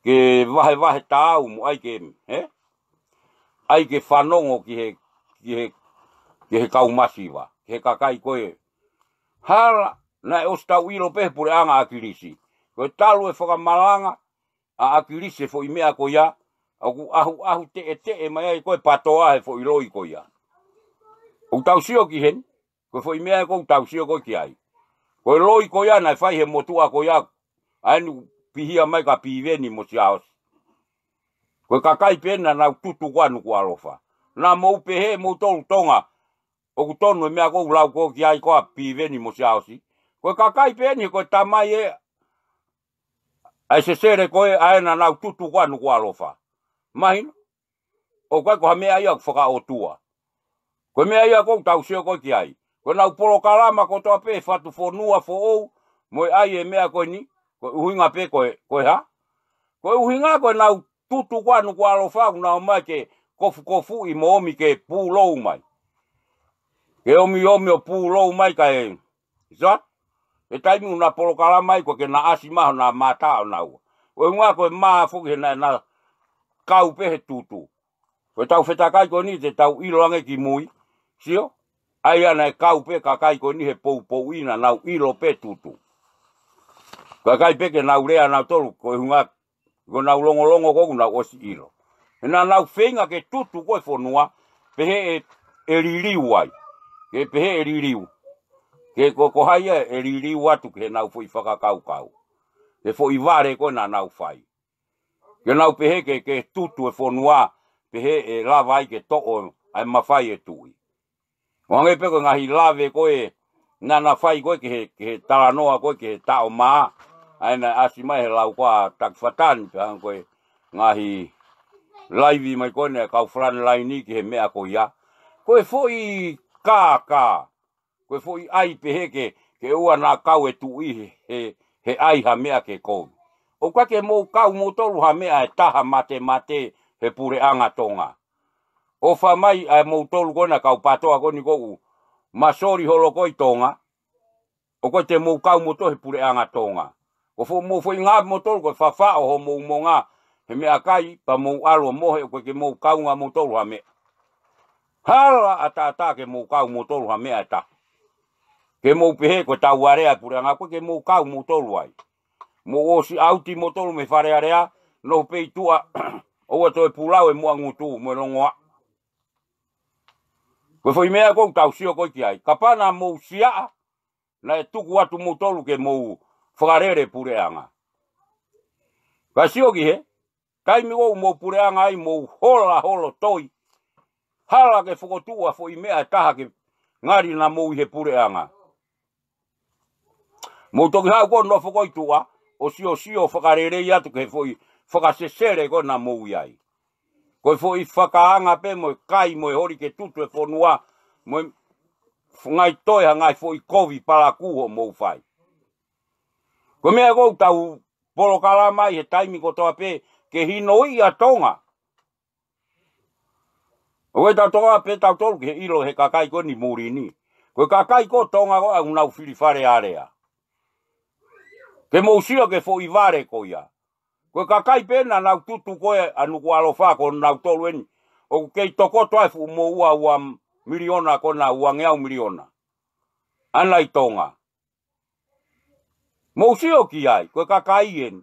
ke vahevahe taau mo ʻai ke, ē? ʻAi ke fanongo ki he, ki he, ki he kau masiva, ki he kakai ko ē. Hala, naʻe ʻosi tau ʻilo pē he puleʻanga ʻa ʻAkilisi. Ko e talu e fakamalanga ʻa ʻAkilisi e foʻi meʻa ko ia, ʻoku ʻahuʻahu teʻeteʻe mai ai ko ē PATOA he foʻi loi ko ia. ʻOku tau sio ki heni, ko e foʻi meʻa ʻoku tau sio ko ē ki ai. Ko e loi ko ia naʻe fai he motuʻa ko ia, ʻa eni ʻoku pihia mai kia Piveni mo Siaosi. Ko e kakai pē ena naʻa nau tutu ko ē ʻa Nukuʻalofa. Naʻa mou pehē moutolu Tonga, ʻoku tonu e meʻa ʻoku lau ko ē ki ai ko ē ʻa Piveni mo Siaosi. Ko e kakai pē eni he ko e tamai ē ʻa e sesele ko ē ʻa ē naʻa nau tutu ko ē ʻa Nukuʻalofa. Mahino? ʻOku ʻikai ko ha meʻa ia ʻoku fakaʻotua. Ko e meʻa ia ʻoku tau sio ko ē ki ai. Ko ʻenau polokalama kotoa pē, fatu fonua foʻou, mo e ʻai e meʻa ko eni, ko e ʻuhinga pē ko e, ko e hā? Ko e ʻuhinga ko ʻenau tutu ko ē ʻa Nukuʻalofa, ʻoku nau ō mai ke kofukofuʻi mo ōmi ke pūlou mai. Ke ōmiomi ʻo pūlou mai kae, zot, he taimi ʻoku na polokalama ai ko ē ke na ʻasi mai honau mata ʻonaua. Ko e ʻuhinga ko e mā foki he naʻa na kau pē he tutu. Ko ʻetau fetakai ko eni te tau ʻilo ange ki mui. Sio? ʻA ia naʻe kau pē kakai ko eni he poupouʻi naʻa nau ʻilo pē tutu. Kakai pē ke nau lea nautolu ko e ʻuhinga ko ʻenau longolongo ko ē ʻoku nau ʻosi ʻilo. He naʻa nau feinga ke tutu ko ē fonua, pehē ʻe, ʻe liliu ai. Ke pehē ʻe liliu. Ke ko, ko hai ia ʻe liliu atu ki heʻenau foʻi fakakaukau. He foʻi vale ko ē naʻa nau fai. Ke nau pehē ke, ke tutu e fonua, pehē ʻe lava ai ke toʻo ʻa e mafai e tuʻi. ʻO hangē pē ko e ngaahi lave ko ē naʻa na fai ko ē ki he, ki he talanoa ko ē ki he taʻo mā. ʻA ē naʻe ʻasi mai he lau ko ē ʻa Taki Fatani, pea hangē ko e ngaahi laivi mai ko ē naʻe kau frontline ki he meʻa ko ia. Ko e foʻi kākā. Ko e foʻi ʻai pehē ke, ke ʻoua naʻa kau e tuʻi he, he, he ʻai ha meʻa ke kovi. ʻOku ʻikai ke mou kau moutolu ha meʻa ʻe taha matemate he puleʻanga Tonga. ʻOfa mai ʻa moutolu ko ena kau PATOA ko eni ʻoku masoli holo ko ē ʻi Tonga. ʻOku ʻikai te mou kau moutolu he puleʻanga Tonga. Ko fo-, mou foʻi ngā moutolu ko e fafaʻo hoʻomou monga he meʻakai pea mou ʻalu ʻo mohe, ʻoku ʻikai ke mou kaunga moutolu ha meʻa. Hala ʻataʻatā ke mou kau moutolu ha meʻa ʻe taha. Ke mou pehē ko e tau alea e puleʻanga, ʻoku ʻikai ke mou kau moutolu ai. Mou ʻosi ʻauti moutolu mei Fale Alea, nofo pē ʻi tuʻa, ʻoua toe pulau e muʻa ngutu mo e longoaʻa. Ko e foʻi meʻa ʻoku tau sio ko ē ki ai. Kapau naʻa mou siaʻa, naʻe tuku atu moutolu ke mou fakalele puleʻanga. Ka sio ki hē, Taimi ʻoku mou puleʻanga ai mou hola holo toi. Hala ke fokotuʻu ʻa e foʻi meʻa ʻe taha ke ngali naʻa mou ʻi he puleʻanga. Mou toki haʻu ko ē ʻo nofo ko ē ʻi tuʻa, ʻo siosio fakalelei atu ki he foʻi fakasesele ko ē naʻa mou ʻi ai. Ko e foʻi fakaanga pē mo e kai mo e holi ke tutu e fonua, mo e f-, ngaahi toe ha ngaahi foʻi kovi palakū ʻoku mou fai. Ko e meʻa ʻoku tau polokalama ai he taimi kotoa pē ke hinoʻi ʻa Tonga. ʻOku ʻikai ke tau toka pē tautolu ke ʻilo he kakai ko eni muli ni. Ko e kakai ko Tonga ko ē ʻoku nau fili Fale Alea. Ke mou sio ki he foʻi vale ko ia. Ko e kakai pē naʻa nau tutu ko ē ʻa Nukuʻalofa ko nautolu eni. ʻOku kei tokoto ai fuʻu moʻua ua miliona ko ena, ua ngeau miliona. ʻAna ʻi Tonga. Mou sio ki ai, ko e kakai eni.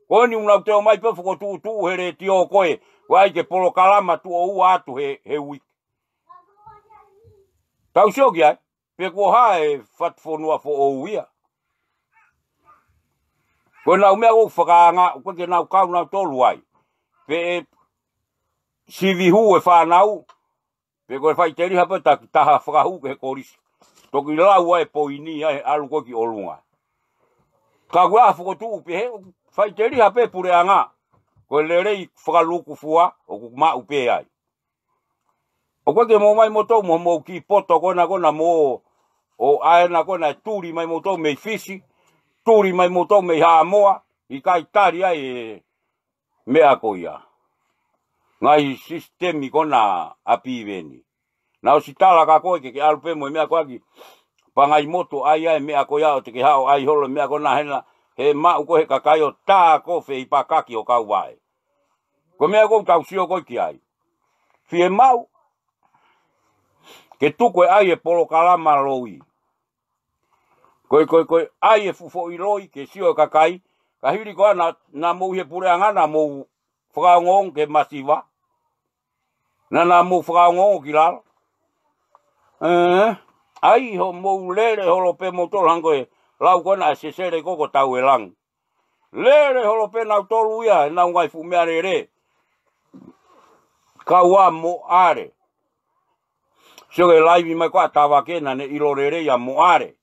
Ko eni ʻoku nau toe ō mai pē fokotuʻutuʻu he letiō ko ē, ko e ʻai ke polokalama tuʻo ua atu he, he uike. Tau sio ki ai, pe ko e hā e fatu fonua foʻou ia. Ko ʻenau meʻa ʻoku fakaanga, ʻoku ʻikai ke nau kau nautolu ai. Pe ʻe sivi hū e fānau, pe ko e faʻiteliha pē taki taha fakahū ki he kolisi. Toki lau ai e poini ai ʻalu ko ē ki ʻolunga. Ka ʻoku ʻi ai ha fokotuʻu pehē, faʻiteliha pē puleʻanga. Ko e lelei fakalukufua, ʻoku maʻu pē ai. ʻOku ʻikai ke mou ō mai moutolu mo mou kiʻi poto ko ena ko ena mo ʻo ʻai ena ko ena ʻe tuli mai moutolu mei Fisi, tuli mai moutolu mei Haʻamoa, ʻikai tali ai e meʻa ko ia. Ngaahi sisitemi ko ena ʻa Piveni. Naʻa ʻosi tala kia koe ke ke ʻalu pē mo e meʻa ko ē ki Pangaimotu ʻai ai e meʻa ko ia ʻo te ke haʻu ʻai holo e meʻa ko ena hena he maʻu ko ē he kakai ʻo tā ko fei pakaki ʻo kau vaʻe. Ko e meʻa ʻoku tau sio ko ē ki ai. Fiemaʻu ke tuku e ʻai e polokalama loi. Ko e, ko e, ko e ʻai e fuʻu foʻi loi ke sio e kakai, ka hili ko ena, naʻa mou ʻi he puleʻanga naʻa mou fakaongoongo ki he masiva, naʻa, naʻa mou fakaongoongo ki lalo. ʻE, ʻai hoʻomou lele holo pē moutolu hangē ko e lau ko ena ʻa e sesele ko ē ko Tauelangi. Lele holo pē nautolu ia, ʻenau ngaahi fuʻu meʻalele. Kau ai mo ʻAle. Sio ki he laivi mai ko ē ʻa Tavake naʻa ne ʻilo lelei ai mo ʻAle.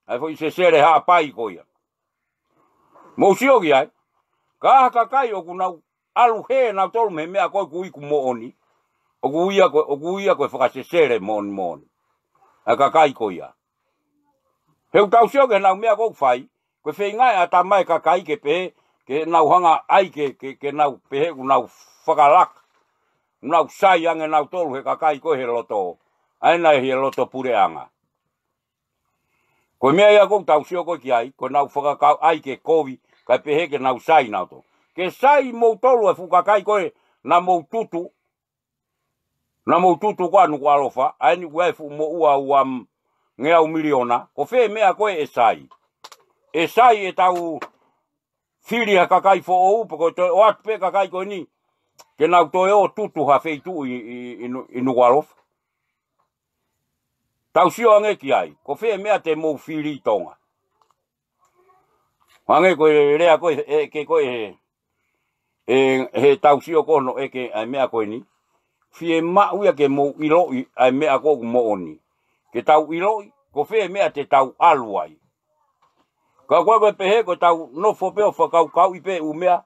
ʻAi foʻi sesele Haʻapai ko ia. Mou sio ki ai. Ka ʻi ai ha kakai ʻoku nau ʻalu hē nautolu mei he meʻa ko ē ʻoku ui ko e moʻoni. ʻOku ui ia ko, ʻoku ui ia ko e fakasesele moʻoni moʻoni. ʻA e kakai ko ia. He ʻoku tau sio ki heʻenau meʻa ʻoku fai, ko e feinga ia ʻa e tama e kakai ke pehē, ke nau hanga ʻai ke, ke, ke nau pehē ʻoku nau fakalaka. Nau sai ange nautolu he kakai ko ē he loto. ʻAi ena he loto puleʻanga. Ko e meʻa ia ʻoku tau sio ko ē ki ai, ko ʻenau fakakaukau ʻai ke kovi, kae pehē ke nau sai nautolu. Ke sai moutolu e fuʻu kakai ko ē naʻa mou tutu, naʻa mou tutu ko ē ʻa Nukuʻalofa, ʻa eni ʻoku ʻi ai e fuʻu moʻua ua m-, ngeau miliona, ko fē meʻa ko ē ʻe sai. ʻE sai ʻetau fili ha kakai foʻou, pe ko e toe ʻoatu pē kakai ko eni, ke nau toe ō tutu ha feituʻu ʻi, ʻi, ʻi Nu-, ʻi Nukuʻalofa. Tau sio ange ki ai, ko fē meʻa te mou fili ʻi Tonga. Hangē ko e lea ko ē, ʻe, ke ko ē, ʻe, he tau sio ko hono ʻeke ʻa e meʻa ko eni. Fiemaʻu ia ke mou ʻiloʻi ʻa e meʻa ko ē ʻoku moʻoni. Ke tau ʻiloʻi, ko fē meʻa te tau ʻalu ai. Ka ko e, ko e pehē, ko ʻetau nofo pē ʻo fakakaukauʻi pē ʻū meʻa.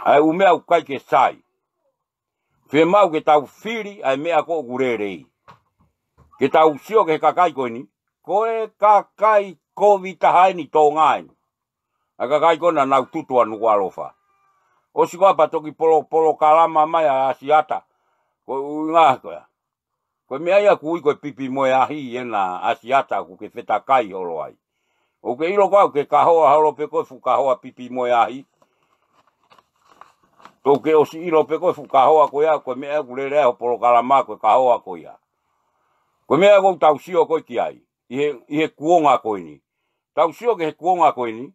ʻA e ʻū meʻa ʻoku ʻikai ke sai. Fiemaʻu ke tau fili ʻa e meʻa ko ē ʻoku lelei. Ke tau sio ki he kakai ko eni. Ko e kakai kovi taha eni Tonga eni. ʻA e kakai ko ē naʻa nau tutu ʻa Nukuʻalofa. ʻOsi ko ia pea toki polo-, polokalama mai ʻa ʻAsiata. Ko e ʻuhinga ko ia. Ko e meʻa ia ʻoku ui ko e pipi mo e ahi ʻena ʻAsiata ʻoku ke fetakai holo ai. ʻOku ke ʻilo ko ē ʻoku ke kahoa holo pē ko e fuʻu kahoa pipi mo e ahi. ʻOku ke ʻosi ʻilo pē ko e fuʻu kahoa ko ia, ko e meʻa ʻoku lele ai hoʻo polokalama ko e kahoa ko ia. Ko e meʻa ʻoku tau sio ko ē ki ai. ʻI he, ʻi he kuonga ko eni. Tau sio ki he kuonga ko eni.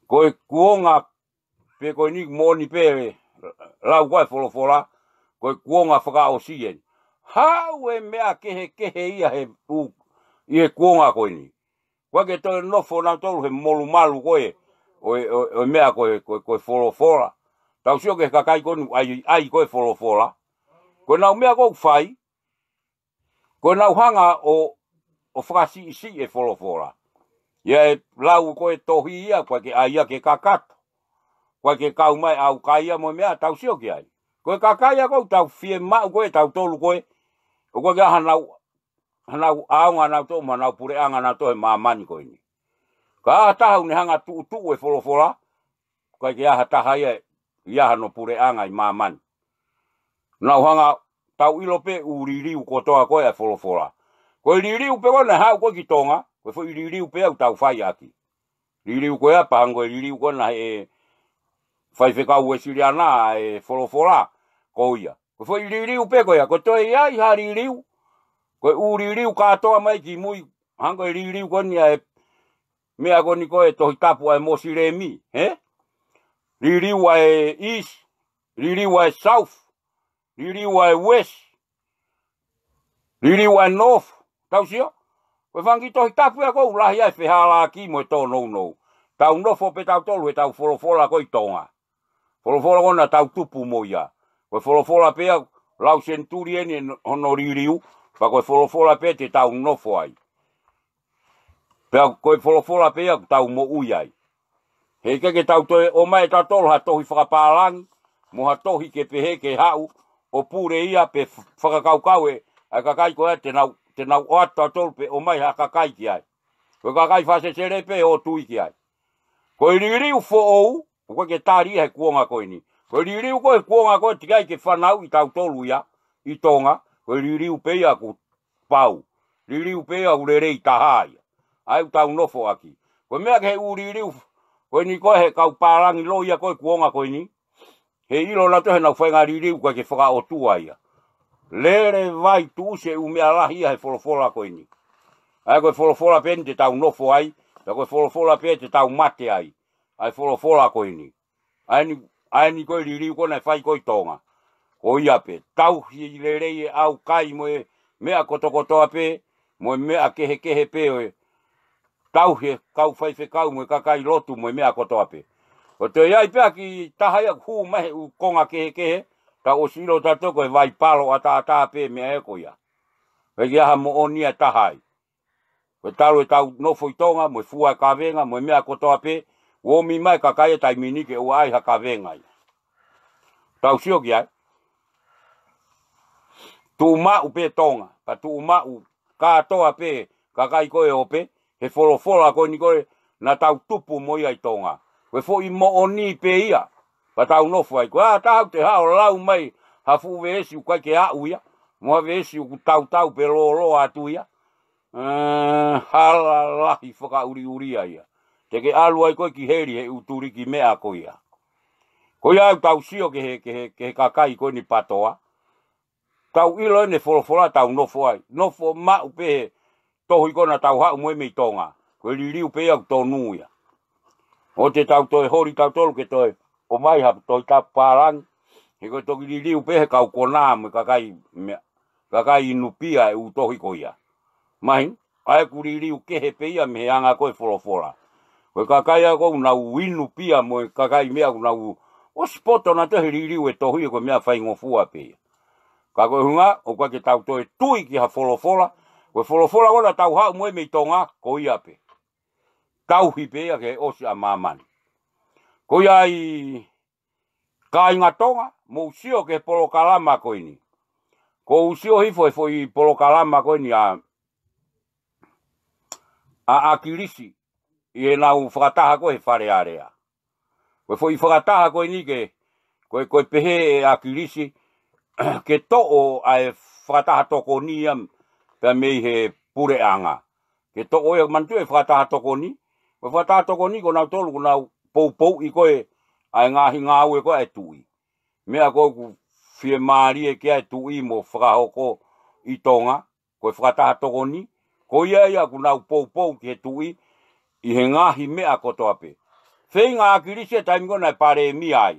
Ko e kuonga pē ko eni moʻoni pē lau ko ē folofola, ko e kuonga fakaʻosi eni. Haʻu e meʻa kehekehe ia he ʻū, ʻi he kuonga ko eni. ʻOku ʻikai ke toe nofo nautolu he molumalu ko ē ʻo e, ʻo e, ʻo e meʻa ko ē, ko e, ko e folofola. Tau sio ki he kakai ko eni ʻai, ʻai ko ē folofola. Ko ʻenau meʻa ʻoku fai, ko ʻenau hanga ʻo, ʻo fakasiʻisiʻi e folofola. ʻA ia ʻe lau ko ē tohi ia, ʻoku ʻikai ke ʻai ia ke kakato. ʻOku ʻikai ke kau mai ʻaukai ia mo e meʻa, tau sio ki ai. Ko e kakai ia ʻoku tau fiemaʻu ko ē, tautolu ko ē, ʻoku ʻikai ke ʻi ai hanau, hanau ʻaonga nautolu mo hanau puleʻanga nautolu he māmani ko eni. Ka ʻi ai ha taha ʻoku ne hanga tuʻutuʻu e folofola, ʻoku ʻikai ke ʻi ai ha taha ia, ʻi ai hano puleʻanga ʻi māmani. Nau hanga, tau ʻilo pē ʻū liliu kotoa ko ē ʻa e folofola. Ko e liliu pē ko ē naʻe haʻu ko ē ki Tonga, ko e foʻi liliu pē ʻoku tau fai ʻaki. Liliu ko ia pea hangē ko e liliu ko ē naʻe faifekau Uēsiliana ʻa e folofola ko ia. Ko e foʻi liliu pē ko ia, ko e toe ʻi ai ha liliu, ko e ʻū liliu kātoa mai ki mui, hangē ko e liliu ko eni ʻa e meʻa ko eni ko e Tohi Tapu ʻa e Mosilemi, hē? Liliu ʻa e East, liliu ʻa e South, liliu ʻa e West, liliu ʻa e North, tau sio? Ko e fanga kiʻi Tohi Tapu ia ʻoku lahi ai e fehālaaki mo e tōnounou. Tau nofo pē tautolu he tau folofola ko ē ʻi Tonga. Folofola ko ē naʻa tau tupu mo ia. Ko e folofola pē ia, lau senituli eni hono liliu, pea ko e folofola pē te tau nofo ai. Pea ko e folofola pē ia ʻoku tau moʻui ai. Heʻikai ke tau toe ʻomai ʻe tautolu ha tohi fakapālangi, mo ha tohi ke pehē ke haʻu ʻo pule ia pe f-, fakakaukau ʻe, ʻa e kakai ko ē te nau, te nau ʻoatu tautolu pe ʻomai ha kakai ki ai. Ko e kakai fakasesele pē ʻo tui ki ai. Ko e liliu foʻou, ʻoku ʻikai ke tali ia he kuonga ko eni. Ko e liliu ko ē he kuonga ko ē teʻeki ai ke fanauʻi tautolu ia ʻi Tonga, ko e liliu pē ia ʻoku pau. Liliu pē ia ʻoku lelei taha ia. ʻA ia ʻoku tau nofo ʻaki. Ko e meʻa ki he ʻū liliu ko eni ko ē he kau pālangi loia ko ē kuonga ko eni. He ʻilo nautolu heʻenau faʻahinga liliu ʻoku ʻikai ke fakaʻotua ia. Lele vai tuʻusi e ʻū meʻa lahi ia he folofola ko eni. ʻA ia ko e folofola pē eni te tau nofo ai, pea ko e folofola pē te tau mate ai. ʻA e folofola ko eni. ʻA eni, ʻa eni ko e liliu ko ē naʻe fai ko ē ʻi Tonga. Ko ia pē, tauhi lelei e ʻaukai mo e meʻa kotokotoa pē, mo e meʻa kehekehe pē ʻo e tauhi e kau faifekau mo e kakai lotu mo e meʻa kotoa pē. ʻOku toe ʻi ai pē ha kiʻi taha ia ʻoku hū mai he ʻū konga kehekehe, tau ʻosi ʻilo tautolu ko e vai palo ʻataʻatā pē meʻa ia ko ia. ʻIkai ke ʻi ai ha moʻoni ia ʻe taha ai. Ko e talu e tau nofo ʻi Tonga, mo e fua e kavenga, mo e meʻa kotoa pē, ʻoku ʻomi mai e kakai he taimi ni ke ʻoua ʻe ʻai ha kavenga ia. Tau sio ki ai. Tuʻumaʻu pē Tonga, pea tuʻumaʻu kātoa pē kakai ko ē ʻo pē, he folofola ko eni ko ē naʻa tau tupu mo ia ʻi Tonga. Ko e foʻi moʻoni pē ia, pea tau nofo ai. Ko e ʻā taha ʻoku te haʻu ʻo lau mai ha fuʻu veesi ʻoku ʻikai ke aʻu ia, mo ha veesi ʻoku tautau pe lōloa atu ia. ʻE, hala lahi fakaʻuliʻulia ia. Te ke ʻalu ai koe ki heli he ʻū tuliki meʻa ko ia. Ko ia ʻoku tau sio ki he, ki he, ki he kakai ko eni PATOA. Tau ʻilo ʻene folofola tau nofo ai. Nofo maʻu pē he tohi ko ē naʻa tau haʻu mo ia mei Tonga. Ko e liliu pē ia ʻoku tonu ia. ʻOua te tau toe holi tautolu ke toe ʻomai ha Tohi Tapu pālangi. He ko e toki liliu pē he kau konā mo e kakai meʻa, kakai inu pia e ʻū tohi ko ia. Mahino, ʻa ia ʻoku liliu kehe pē ia mei he anga ko ē folofola. Ko e kakai ʻoku nau inu pia mo e kakai meʻa ʻoku nau ʻosi poto nautolu he liliu e tohi ko e meʻa faingofua pē ia. Ka ko e ʻuhinga, ʻoku ʻikai ke tau toe tui ki ha folofola, ko e folofola ko ē naʻa tau haʻu mo ia mei Tonga, ko ia pē. Tauhi pē ia ke ʻosi ʻa māmani. Ko ia ai kāinga Tonga, mou sio ki he polokalama ko eni. ʻOku ou sio hifo he foʻi polokalama ko eni ʻa, ʻa ʻAkilisi, ʻi heʻenau fakataha ko ē he Fale Alea. Ko e foʻi fakataha ko eni ke, ko e, ko e pehē ʻe ʻAkilisi, ke toʻo ʻa e fakataha tokoni ia pea mei he puleʻanga. Ke toʻo ia, manatu e fakataha tokoni, ko e fakataha tokoni ko nautolu ʻoku nau poupouʻi ko ē ʻa e ngaahi ngāue ko ē ʻa e tuʻi. Meʻa ko ē ʻoku fiemālie ki ai e tuʻi mo fakahoko ʻi Tonga, ko e fakataha tokoni, ko ia ia ʻoku nau poupou ki he tuʻi ʻi he ngaahi meʻa kotoa pē. Feinga ʻAkilisi he taimi ko ē naʻe palēmia ai.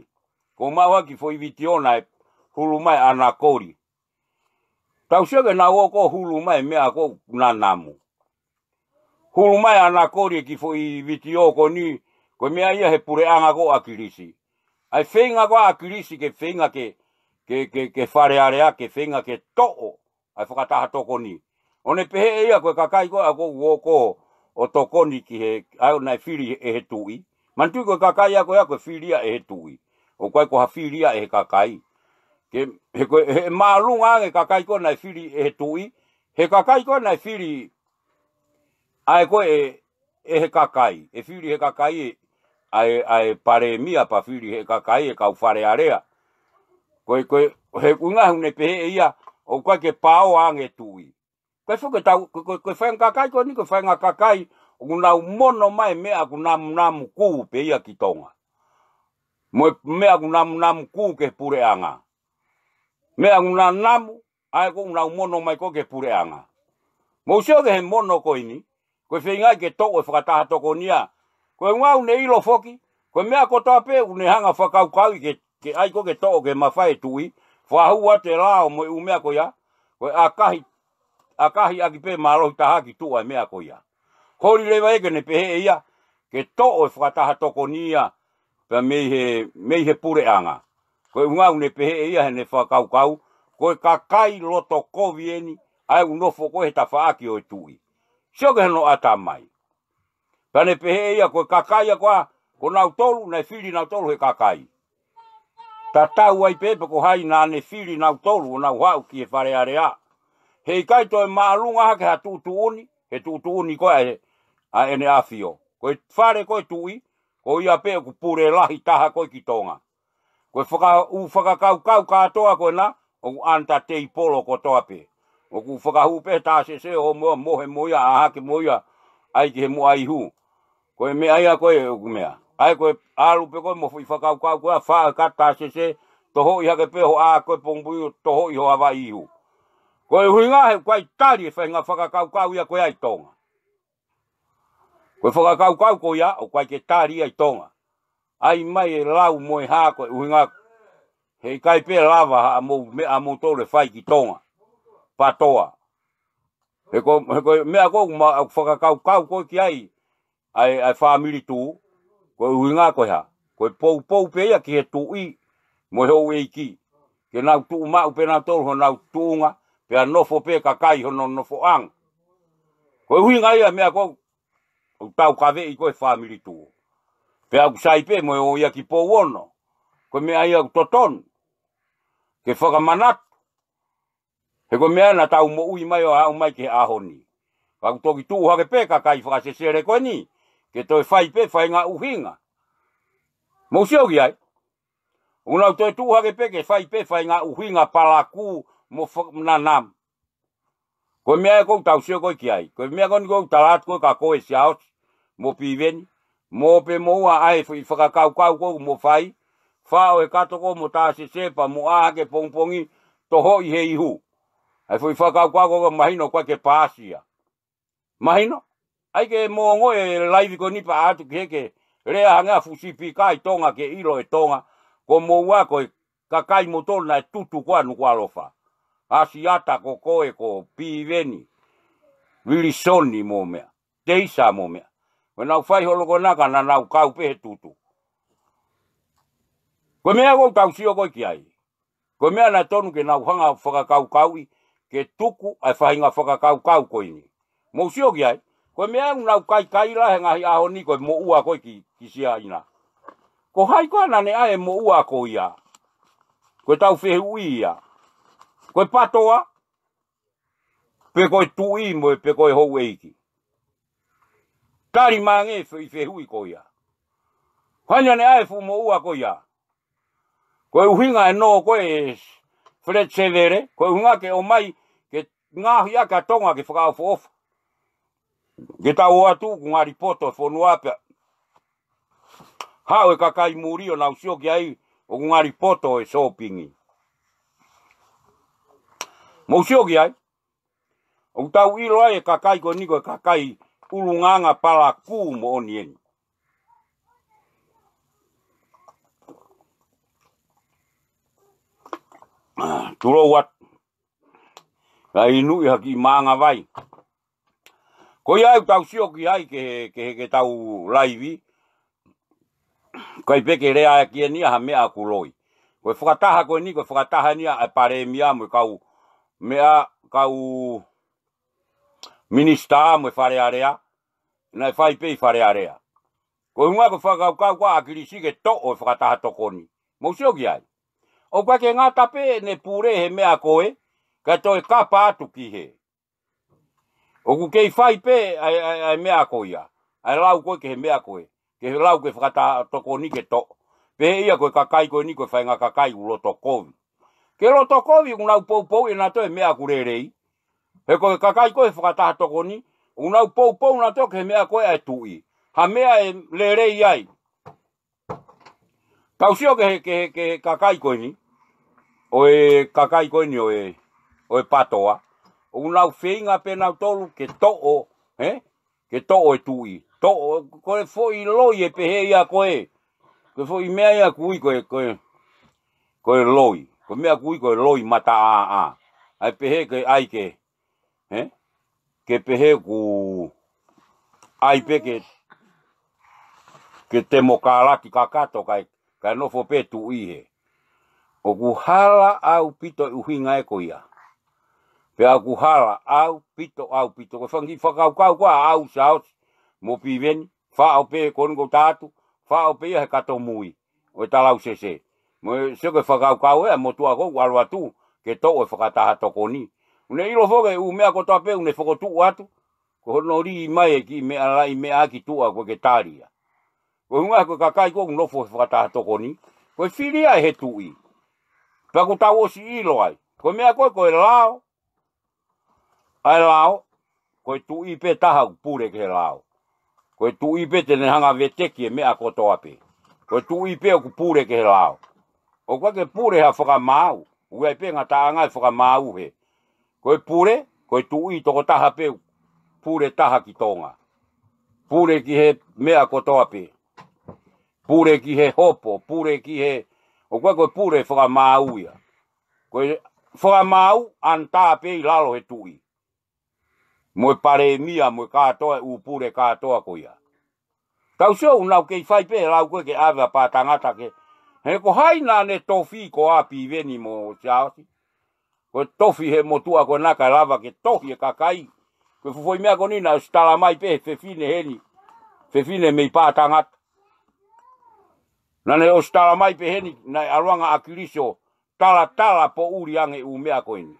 ʻOku ou maʻu ha kiʻi foʻi vitiō naʻe hulu mai ʻa Nakoli. Tau sio ki heʻenau ō ko ē ʻo hulu mai e meʻa ko ē ʻoku nanamu. Hulu mai ʻa Nakoli e kiʻi foʻi vitiō ko eni, ko e meʻa ia he puleʻanga ko ʻAkilisi. ʻA e feinga ko ʻAkilisi ke feinga ke, ke, ke, ke Fale Alea, ke feinga ke toʻo ʻa e fakataha tokoni. ʻO ne pehē ʻe ia ko e kakai ko ē ʻoku ou ō ʻo tokoni ki he, ʻa ia naʻe fili ʻe he tuʻi. Manatuʻi ko e kakai ia ko ē ʻoku fili ia ʻe he tuʻi. ʻOku ʻikai ko ha fili ia ʻe he kakai. Ke, he ko e, he māʻolunga ange kakai ko ē naʻe fili ʻe he tuʻi. He kakai ko ē naʻe fili ʻa e ko ē ʻe, ʻe he kakai. ʻE fili he kakai ʻa e, ʻa e palēmia pea fili he kakai e kau Fale Alea. Ko e, ko e, he ʻuhinga he ʻoku ne pehē ʻe ia, ʻoku ʻikai ke paoa ange tuʻi. Ko e foki tau, ko, ko, ko e faʻahinga kakai ko eni, ko e faʻahinga kakai, ʻoku nau mono mai meʻa ʻoku namunamu kū pē ia ki Tonga. Mo e meʻa ʻoku namunamu kū ki he puleʻanga. Meʻa ʻoku na namu, ʻa ia ʻoku nau mono mai ko ē ki he puleʻanga. Mou sio ki he mono ko eni, ko e feinga ke toʻo e fakataha tokoni ia. Ko e ʻuhinga ʻoku ne ʻilo foki, ko e meʻa kotoa pē ʻoku ne hanga fakakaukauʻi ke, ke ʻai ko ē ke toʻo ke mafai e tuʻi, fakahū atu e lao mo e ʻū meʻa ko ia, ko e ʻakahi, ʻakahi ʻaki pē mālohi taha ki tuʻa e meʻa ko ia. Holi leva ia ke ne pehē ʻe ia, ke toʻo e fakataha tokoni ia, pea mei he, mei he puleʻanga. Ko e ʻuhinga ʻoku ne pehē ʻe ia heʻene fakakaukau, ko e kakai loto kovi eni, ʻa ia ʻoku nofo ko ē he tafaʻaki ʻo e tuʻi. Sio ki hono ʻatamai. Pea ne pehē ʻe ia ko e kakai ia ko ā, ko nautolu, naʻe fili nautolu he kakai. Tatau ai pē pe ko hai naʻa ne fili nautolu ʻo nau haʻu ki he Fale Alea. Heʻikai toe māʻolunga hake ha tuʻutuʻuni, he tuʻutuʻuni ko ē ʻa e, ʻa ʻEne ʻAfio. Ko e fale ko ē tuʻi, ko ia pē ʻoku pule lahi taha ko ē ki Tonga. Ko e faka-, ʻū fakakaukau kātoa ko ena, ʻoku under table kotoa pē. ʻOku fakahū pē Tasese ʻo mo-, mohe mo ia, ʻā hake mo ia, ʻai ki he muʻa ihu. Ko e meʻa ia ko ē ʻoku meʻa. ʻA ia ko e ʻalu pē ko ē mo e foʻi fakakaukau ko ē ʻa faʻo e kata Tasese, tohoʻi hake pē ho ʻā ko ē Pongipongi, tohoʻi ho ava ihu. Ko e ʻuhinga he ʻoku ʻikai tali e faʻahinga fakakaukau ia ko ē ʻi Tonga. Ko e fakakaukau ko ia, ʻoku ʻikai ke tali ia ʻi Tonga. ʻAi mai e lau mo e hā ko e ʻuhinga, heʻikai pē lava haʻamou meʻa ʻamoutolu ʻe fai ki Tonga. Patoa. He ko, he ko e meʻa ko ē ʻoku ma-, ʻoku fakakaukau ko ē ki ai, ʻa e, ʻa e Family Tuʻu, ko e ʻuhinga ko e hā. Ko e poupou pē ia ki he tuʻi, mo e houʻeiki. Ke nau tuʻu maʻu pē nautolu honau tuʻunga, pea nofo pē kakai hono nofoʻanga. Ko e ʻuhinga ia meʻa ko ē ʻoku taukaveʻi ko ē Family Tuʻu. Pea ʻoku sai pē mo e ō ia ki Pouono. Ko e meʻa ia ʻoku totonu. Ke fakamanatu. He ko e meʻa naʻa tau moʻui mai ʻo aʻu mai ki he ʻaho ni. Ka ʻoku toki tuʻu hake pē kakai fakasesele ko eni. Ke toe fai pē faʻahinga ʻuhinga. Mou sio ki ai. ʻOku nau toe tuʻu hake pē ke fai pē faʻahinga ʻuhinga palakū mo fa-, nanam. Ko e meʻa ē ʻoku tau sio ko ē ki ai. Ko e meʻa ko eni ʻoku tala atu ko ē kia koe Siaosi mo Piveni. Mo pē moua ʻa e foʻi fakakaukau ko ē mo fai. Faʻo e kato ko ē mo Tasese pea mo ʻā hake Pongipongi tohoʻi he ihu. ʻA e foʻi fakakaukau ko ē mahino ʻoku ʻikai ke paasi ia. Mahino? ʻAi ke mou ongoʻi e laivi ko eni pea ʻatu ki he ke lea hangē ha fuʻu sipika ʻi Tonga ke ʻilo ʻe Tonga. Ko moua ko e kakai moutolu naʻe tutu ko ē ʻa Nukuʻalofa. ʻAsiata ko koe ko Piveni. Vilisoni mo meʻa. Teisa mo meʻa. Ko ʻenau fai holo ko ena ka naʻa nau kau pē he tutu. Ko e meʻa ʻoku tau sio ko ē ki ai. Ko e meʻa naʻe tonu ke nau hanga fakakaukauʻi, ke tuku ʻa e faʻahinga fakakaukau ko eni. Mou sio ki ai, ko e meʻa ʻoku nau kaikaila he ngaahi ʻaho ni ko e moʻua ko ē ki, ki Siaina. Ko hai ko ā naʻa ne ʻai e moʻua ko ia? Ko e tau fehuʻi ia. Ko e patoa, pe ko e tuʻi mo e pe ko e houʻeiki. Tali mai ange e fe-, e fehuʻi ko ia. Ko hai naʻa ne ʻai e fuʻu moʻua ko ia? Ko e ʻuhinga ʻe nō ko ē e Fred Sevele, ko e ʻuhinga ke ʻomai, ke ngaohi ʻaki ʻa Tonga ke fakaʻofoʻofa. Ke tau ō atu ʻoku ngali poto e fonua pea haʻu e kakai muli ʻo nau sio ki ai ʻoku ngali poto e sōpingi. Mou sio ki ai. ʻOku tau ʻilo ai e kakai ko eni ko e kakai ʻulungaanga palakū moʻoni eni. Tulou atu. Ka inu ʻi ha kiʻi maʻanga vai. Ko ia ʻoku tau sio ki ai ke, ke, ke tau laivi, ʻikai pē ke lea ʻaki eni ha meʻa ʻoku loi. Ko e fakataha ko eni, ko e fakataha eni ʻa e palēmia mo e kau meʻa, kau minisitā mo e Fale Alea, naʻe fai pē ʻi Fale Alea. Ko e ʻuhinga ko e fakakaukau ko ē ʻa ʻAkilisi ke toʻo e fakataha tokoni. Mou sio ki ai. ʻOku ʻikai ke ngata pē ʻene pule he meʻa ko ē, kae toe kapa atu ki hē. ʻOku kei fai pē ʻa e, ʻa e, ʻa e meʻa ko ia. ʻA e lau ko ē ki he meʻa ko ē. Ki he lau ki he fakataha tokoni ke toʻo. Pehē ia ko e kakai ko eni ko e faʻahinga kakai ʻoku loto kovi. Ke loto kovi ʻoku nau poupou ʻe nautolu e meʻa ʻoku lelei. He ko e kakai ko ē he fakataha tokoni, ʻoku nau poupou nautolu ki he meʻa ko ē ʻa e tuʻi. Ha meʻa ʻe lelei ai. Tau sio ki he, ki he, ki he kakai ko eni, ʻo e kakai ko eni ʻo e, ʻo e PATOA, ʻoku nau feinga pē nautolu ke toʻo, hē? Ke toʻo e tuʻi. Toʻo, ko e foʻi loi ʻe pehē ia ko ē. Ko e foʻi meʻa ia ʻoku ui ko e, ko e, ko e loi. Ko e meʻa ʻoku ui ko e loi mataʻāʻā. ʻA e pehē ke ʻai ke, hē? Ke pehē ʻoku ʻai pē ke, ke temokalati kakato kae, kae nofo pē tuʻi hē. ʻOku hala ʻaupito e ʻuhinga ē ko ia. Pea ʻoku hala ʻaupito, ʻaupito. Ko e fanga kiʻi fakakaukau ko ē ʻa ʻAusi, Siaosi mo Piveni, faʻo pē ko eni ʻoku ou tā atu, faʻo pē ia he kato mui ʻo e talausese. Mo e sio ki he fakakaukau ē ʻa e motuʻa ko ē ʻoku ʻalu atu ke toʻo e fakataha tokoni. ʻOku ne ʻilo foki e ʻū meʻa kotoa pē ʻoku ne fokotuʻu atu, ko hono lī mai e kiʻi meʻa lahi meʻa ki tuʻa ko ē ke tali ia. Ko e ʻuhinga ko e kakai ko ē ʻoku nofo he fakataha tokoni, ko e fili ia ʻe he tuʻi. Pea ʻoku tau ʻosi ʻilo ai. Ko e meʻa ko ē ko e lao, ʻa e lao, ko e tuʻi pē taha ʻoku pule ki he lao. Ko e tuʻi pē te ne hanga veteki e meʻa kotoa pē. Ko e tuʻi pē ʻoku pule ki he lao. ʻOku ʻikai ke pule ha fakamaau, ʻoku ʻi ai pē ngataʻanga e fakamaau hē. Ko e pule, ko e tuʻi tokotaha pē ʻoku pule taha ki Tonga. Pule ki he meʻa kotoa pē. Pule ki he hopo, pule ki he, ʻoku ʻikai ko e pule fakamaau ia. Ko e fakamaau ʻanitā pē ʻi lalo he tuʻi. Mo e palēmia, mo e kātoa, ʻū pule kātoa ko ia. Tau sio ʻoku nau kei fai pē he lau ko ē ke ʻave ʻa Pātangata ke. He ko hai naʻa ne tofi ko ā Piveni mo Siaosi. Ko e tofi he motuʻa ko ena kae lava ke tohi e kakai. Ko e fuʻu foʻi meʻa ko eni naʻe ʻosi tala mai pē he fefine heni. Fefine mei Pātangata. Naʻa ne ʻosi tala mai pē heni, naʻe ʻalu ange ʻa ʻAkilisi ʻo talatala poʻuli ange ʻū meʻa ko eni.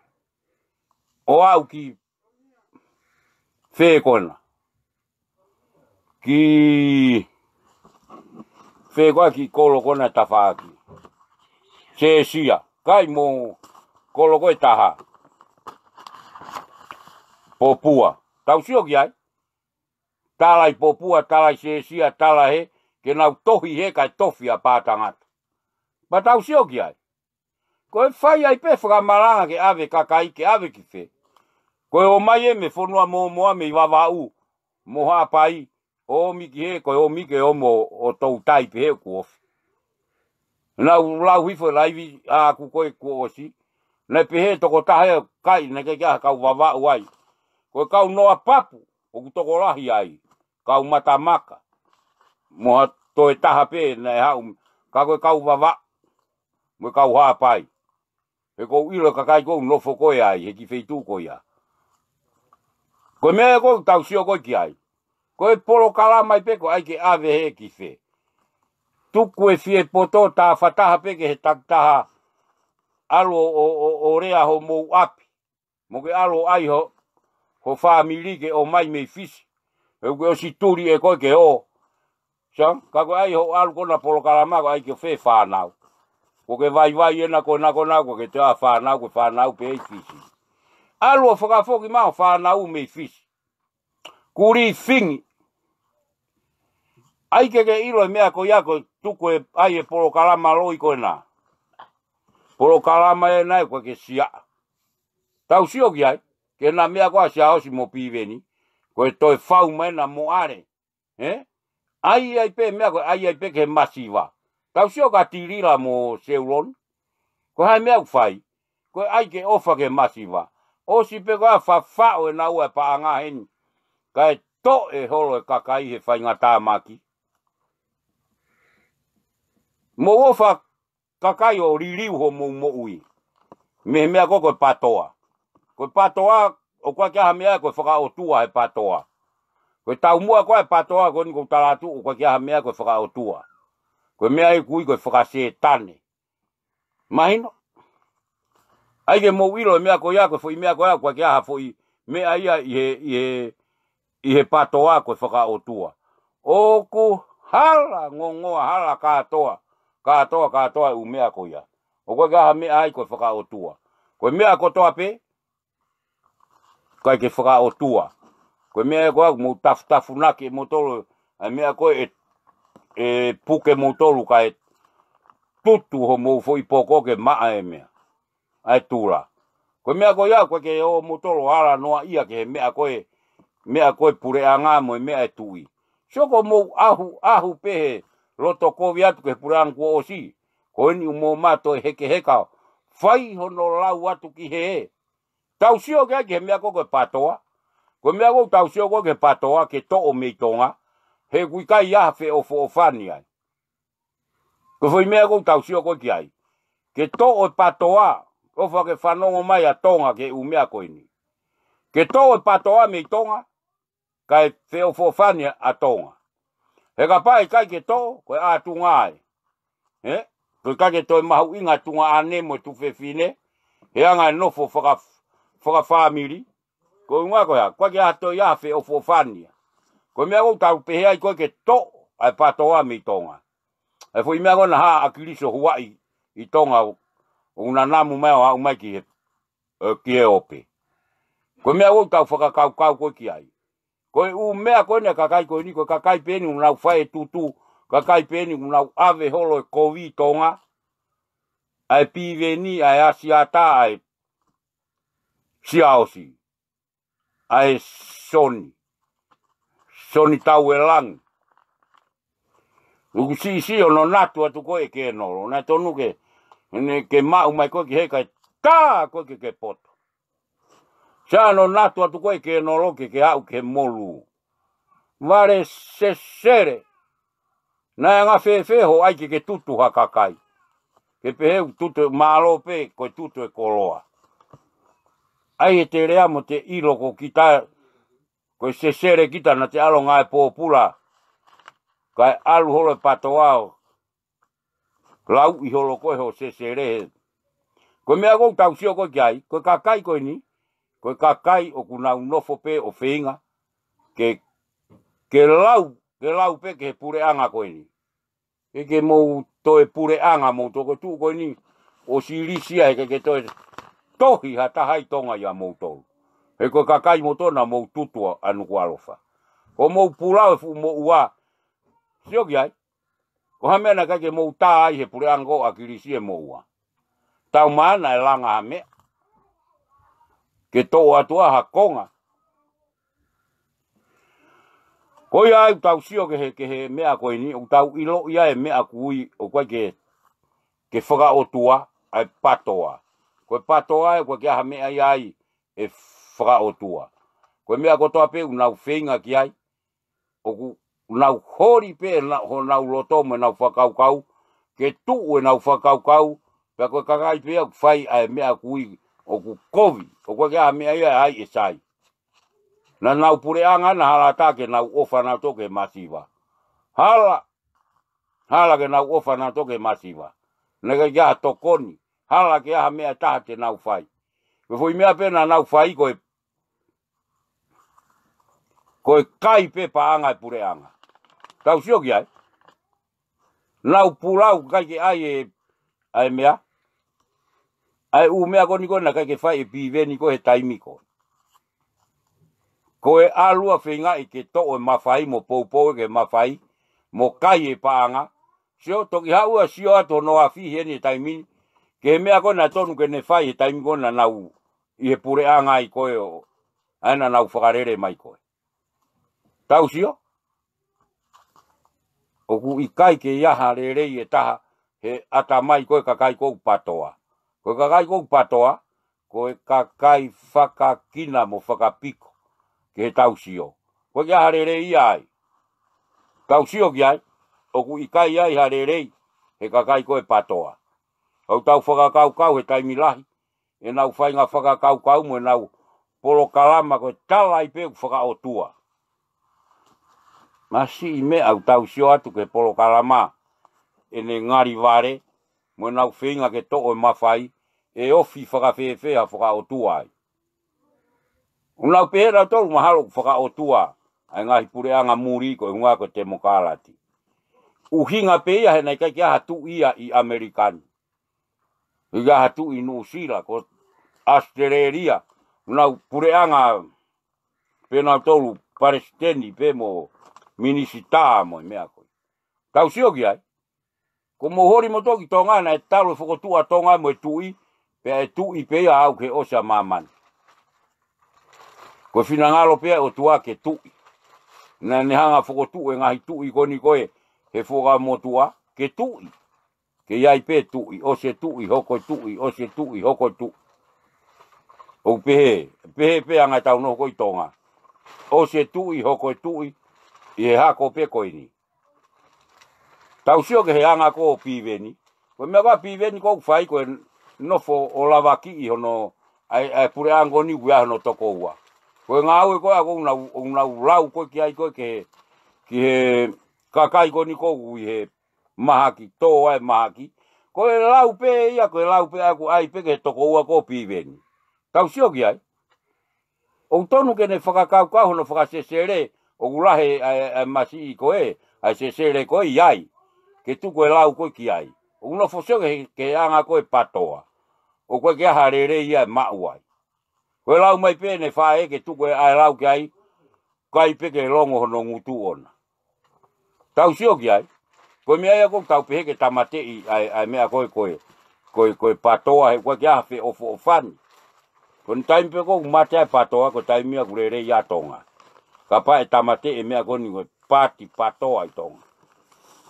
ʻO aʻu ki fē ko ena. Ki fē ko ā ki kolo ko ena tafaʻaki. Sēsia. Kai mo kolo ko ē taha. Popua. Tau sio ki ai. Tala ʻi Popua, tala ʻi Sēsia, tala hē, ke nau tohi hē kae tofi ʻa Pātangata. Pea tau sio ki ai. Ko e fai ai pē fakamalanga ke ʻave kakai, ke ʻave ki fē. Ko e ō mai ē mei Fonuamomoa mei Vavaʻu, mo Haʻapai, ʻomi ki hē, ko e ʻomi ke ʻomi ʻo toutai pē hē kuo ofi. Naʻa ku lau hifo e laivi ʻaʻaku ko ē kuo ʻosi. Naʻe pehē tokotaha ʻe kai, naʻe ʻikai ke ʻi ai ha kau Vavaʻu ai. Ko e kau Noa Papu, ʻoku tokolahi ai. Kau Matamaka. Mo ha toe taha pē naʻe haʻu. Ka ko e kau Vavaʻu. Mo e kau Haʻapai. He ʻoku ou ʻilo e kakai ʻoku nofo ko ē ai, he kiʻi feituʻu ko ia. Ko e meʻa ko ē ʻoku tau sio ko ē ki ai. Ko e polokalama ia pē ko ē ʻai ke ʻave hē ki fē. Tuku e fie poto tā fakataha pē ki he takitaha ʻalu ʻo, ʻo, ʻo, ʻo lea homou ʻapi. Mo ke ʻalu ʻo ʻai ho, ho fāmili ke ō mai mei Fisi. He ʻoku ke ʻosi tuli ʻe koe ke ō. Sa, ka ko e ʻai hoʻo ʻalu ko ena polokalama ko e ʻai ke fē fānau. Ko ke vaivai ena ko ena ko ena ko ke te ʻa fānau ko e fānau pē ʻi Fisi. ʻAlu ʻo fakafoki mai ho fānau mei Fisi. Kulī fingi. ʻAi ke ke ʻilo e meʻa ko ia ko e tuku e ʻai e polokalama loi ko ena. Polokalama ena ʻe ko ke sia. Tau sio ki ai, ke na meʻa ko ā Siaosi mo Piveni, ko e toe fau mai na mo ʻAle. Ē? ʻAi ai pē meʻa ko e ʻai ai pē ke masiva. Tau sio ka Tilila mo Seulon. Ko hai meʻa ʻoku fai, ko e ʻai ke ʻofa ke masiva. ʻOsi pē ko ā fafaʻo ʻe naua e paʻanga heni. kae toʻe holo e kakai he faingatāmaki. Mou ʻofa kakai ʻo liliu hoʻomou moʻui mei he meʻa ko ē ko e patoa. Ko e patoa, ʻoku ʻikai ke ʻi ai ha meʻa ko e fakaʻotua he patoa. Ko e taumuʻa ko ē e patoa ko eni ʻoku ou tala atu, ʻoku ʻikai ke ʻi ai ha meʻa ko e fakaʻotua. Ko e meʻa ia ʻoku ui ko e fakasētane. Mahino? ʻAi ke mou ʻilo e meʻa ko ia, ko e foʻi meʻa ko ia, ʻoku ʻikai ke ʻi ai ha foʻi meʻa ia ʻi he, ʻi he, ʻi he patoa ko e fakaʻotua. ʻOku hala ngongoa, hala kātoa, kātoa, kātoa e ʻū meʻa ko ia. ʻOku ʻikai ke ʻi ai ha meʻa ai ko e fakaʻotua. Ko e meʻa kotoa pē, ʻikai ke fakaʻotua. Ko e meʻa ko ē ʻoku mou tafutafunaki ʻe moutolu, ʻa e meʻa ko ē ʻe, ʻe puke moutolu kae tutu hoʻomou foʻi poko ke maʻa e meʻa, ʻa e tula. Ko e meʻa ko ia, ʻoku ʻikai ke ʻi ai moutolu hala noaʻia ki he meʻa ko ē, meʻa ko ē puleʻanga mo e meʻa e tuʻi. Sio ko hoʻomou ʻahu, ʻahu pē he loto kovi atu ki he puleʻanga kuo ʻosi. Ko eni ʻoku mou mātuʻaki hekeheka, fai hono lau atu ki hē. Tau sio ki ai ki he meʻa ko ē ko e patoa. Ko e meʻa ʻoku tau sio ko ē ki he patoa ke toʻo mei Tonga, he ʻoku ʻikai ʻi ai ha feʻofoʻofani ai. Ko e foʻi meʻa ʻoku tau sio ko ē ki ai. Ke toʻo e patoa, ʻofa ke fanongo mai ʻa Tonga ki he ʻū meʻa ko eni. Ke toʻo e patoa mei Tonga, kae feʻofoʻofani ʻa Tonga. He kapau ʻe ʻikai ke toʻo, ko e ʻā tuʻunga ai. He? Ko e ʻikai ke toe mahuʻinga tuʻunga ʻane mo e tuʻu fefine, he anga e nofo faka-, fakafāmili. Ko e ʻuhinga ko ia, ʻoku ʻikai ke ʻi ai ha toe ʻi ai ha feʻofoʻofani ia. Ko e meʻa ʻoku tau pehē ai ko ē ke toʻo ʻa e patoa mei Tonga. ʻA e foʻi meʻa ko ē naʻe hā ʻa ʻAkilisi ʻo huaʻi ʻi Tonga ʻo, ʻo na namu mai ʻo aʻu mai ki he, ē, ki he ope. Ko e meʻa ʻoku tau fakakaukau ko ē ki ai. Ko e ʻū meʻa ko eni ʻa e kakai ko eni, ko e kakai pē eni ʻoku nau fai e tutu, kakai pē eni ʻoku nau ʻave holo e kovi ʻi Tonga, ʻa e Piveni, ʻa e Asiata, ʻa e Siaosi, ʻa e Soni, Soni Tauelangi. ʻOku siʻisiʻi hono natu atu ko ē e kenolo, naʻe tonu ke, ne ke maʻu mai ko ē ki hē kae tā ko ē ke ke poto. Sai hono natu atu ko ē e kenolo ke ke aʻu ki he molu. Vale sesele. Naʻe anga fēfē hoʻo ʻai ke ke tutu ha kakai? Ke pehē ʻoku tutu e mālō pē ko e tutu e koloa. ʻAi ʻete lea mo ʻete ʻilo ko kita, ko e sesele kita naʻa te ʻalu ngāue pōpula. Kae ʻalu holo e patoa ʻo lauʻi holo ko ē hoʻo sesele. Ko e meʻa ʻoku tau sio ko ē ki ai, ko e kakai ko eni, ko e kakai ʻoku nau nofo pē ʻo feinga ke, ke lau, ke lau pē ki he puleʻanga ko eni. Ke ke mou toe puleʻanga mou toko tuʻu ko eni, ʻosi lisi ia he ke ke toe tohi ha taha ʻi Tonga ʻia moutolu. He ko e kakai moutolu naʻa mou tutu ʻa Nukuʻalofa. Ko hoʻomou pulau e fuʻu moʻua. Sio ki ai. Ko ha meʻa naʻe ʻikai ke mou tā ai he puleʻanga ko ē ʻo ʻAkilisi e moʻua. Tau maʻana e langa ha meʻa. Ke toʻo atu ʻa ha konga. Ko ia ai ʻoku tau sio ki he, ki he meʻa ko eni, ʻoku tau ʻiloʻi ai e meʻa ʻoku ui, ʻoku ʻikai ke, ke fakaʻotua, ʻa e patoa. Ko e patoa ʻoku ʻikai ke ʻi ai ha meʻa ia ai e fakaʻotua. Ko e meʻa kotoa pē ʻoku nau feinga ki ai, ʻoku nau holi pē na, honau loto mo ʻenau fakakaukau, ke tuʻu ʻenau fakakaukau, pea ko e kakai pē ʻoku fai ʻa e meʻa ʻoku ui ʻoku kovi, ʻoku ʻikai ke ʻi ai ha meʻa ia ai e sai. Naʻa nau puleʻanga naʻa hala ʻatā ke nau ʻofa nautolu ki he masiva. Hala, hala ke nau ʻofa nautolu ki he masiva. Naʻe ʻikai ke ʻi ai ha tokoni, hala ke ʻi ai ha meʻa ʻe taha te nau fai. Ko e foʻi meʻa pē naʻa nau fai ko e, ko e kai pē paʻanga e puleʻanga. Tau sio ki ai. Nau pulau ʻikai ke ʻai e, ʻa e meʻa. ʻA e ʻū meʻa ko eni ko ē naʻe ʻikai ke fai ʻe Piveni ko ē he taimi ko ē. Ko e ʻalu ʻo feingaʻi ke toʻo e mafai mo poupou ki he mafai, mo kai e paʻanga. Sio, toki haʻu ʻo sio atu hono afi heni he taimi ni, ki he meʻa ko ē naʻe tonu ke ne fai he taimi ko ē naʻa nau ʻi he puleʻanga ai ko ē ʻo, ʻa ē naʻa nau fakalele mai ko ē. Tau sio? ʻOku ʻikai ke ʻi ai ha lelei ʻe taha he ʻatamai ko ē kakai ko ē ʻoku patoa. Ko e kakai ko ē ʻoku patoa, ko e kakai fakakina mo fakapiko ki he tau sio. ʻoku ʻikai ha lelei ia ai. Tau sio ki ai, ʻoku ʻikai ai ha lelei he kakai ko ē PATOA. ʻOku tau fakakaukau he taimi lahi ʻenau faʻahinga fakakaukau mo ʻenau polokalama ko e tala ai pē ʻoku fakaʻotua. Masiʻi meʻa ʻoku tau sio atu ki he polokalama ʻene ngali vale mo ʻenau feinga ke toʻo e mafai, ʻe ofi fakafēfē ha fakaʻotua ai. ʻOku nau pehē nautolu mahalo ʻoku fakaʻotua ʻa e ngaahi puleʻanga muli ko e ʻuhinga ko e temokalati. ʻUhinga pē ia he naʻe ʻikai ke ʻi ai ha tuʻi ia ʻi ʻAmelika ni. ʻIkai ha tuʻi ʻi Nuʻusila, ko ʻAositelēlia, ʻoku nau puleʻanga pē nautolu palesiteni pē mo minisitā mo e meʻa ko ē. Tau sio ki ai. Ko mou holi moutolu ki Tonga naʻe talu e fokotuʻu ʻa Tonga mo e tuʻi, pea ʻe tuʻi pē ia ʻo aʻu ki he ʻosi ʻa māmani. Ko e finangalo pē ʻa e ʻOtua ke tuʻi. Naʻa ne hanga fokotuʻu e ngaahi tuʻi ko eni ko ē he Fuakava Motuʻa ke tuʻi. Ke ʻi ai pē tuʻi, ʻosi e tuʻi, hoko e tuʻi, ʻosi e tuʻi, hoko e tuʻi. ʻOku pehē, pehē pē ʻa e anga ʻetau nofo ko ē ʻi Tonga. ʻOsi e tuʻi, hoko e tuʻi, ʻi he hako pē ko eni. Tau sio ki he anga ko ē ʻo Piveni. Ko e meʻa ko ē ʻa Piveni ʻoku fai ko e nofo ʻo lavakiʻi hono, ʻa e, ʻa e puleʻanga ko eni ʻoku ʻi ai hono tokoua. Ko e ngāue ko ē ʻoku nau, ʻoku nau lau ko ē ki ai ko ē ki he, ki he kakai ko eni ʻoku ʻi he mahaki, tō ai mahaki. Ko e lau pē ia, ko e lau pē ʻoku ʻi ai pē ki he tokoua ko ē ʻo Piveni. Tau sio ki ai. ʻOku tonu ke ne fakakaukau hono fakasesele, ʻoku lahi ʻa e, ʻa e masiʻi ko ē, ʻa e sesele ko ē ʻi ai. Ke tuku e lau ko ē ki ai. ʻOku nofo sio ki he, ki he anga ko ē PATOA. ʻOku ʻikai ke ʻi ai ha lelei ia ʻe maʻu ai. Ko e lau mai pē ʻene faʻē ke tuku e ʻa e lau ki ai, ʻikai pē ke longo hono ngutu ʻona. Tau sio ki ai. Ko e meʻa ia ʻoku tau pehē ke tāmateʻi ʻa e, ʻa e meʻa ko ē, ko e, ko e, ko e PATOA he ʻoku ʻikai ke ʻi ai ha feʻofoʻofani. Ko e taimi pē ʻoku mate ai e PATOA, ko e taimi ia ʻoku lelei ai ʻa Tonga. Kapau ʻe tāmateʻi e meʻa ko eni ko e paati PATOA ʻi Tonga.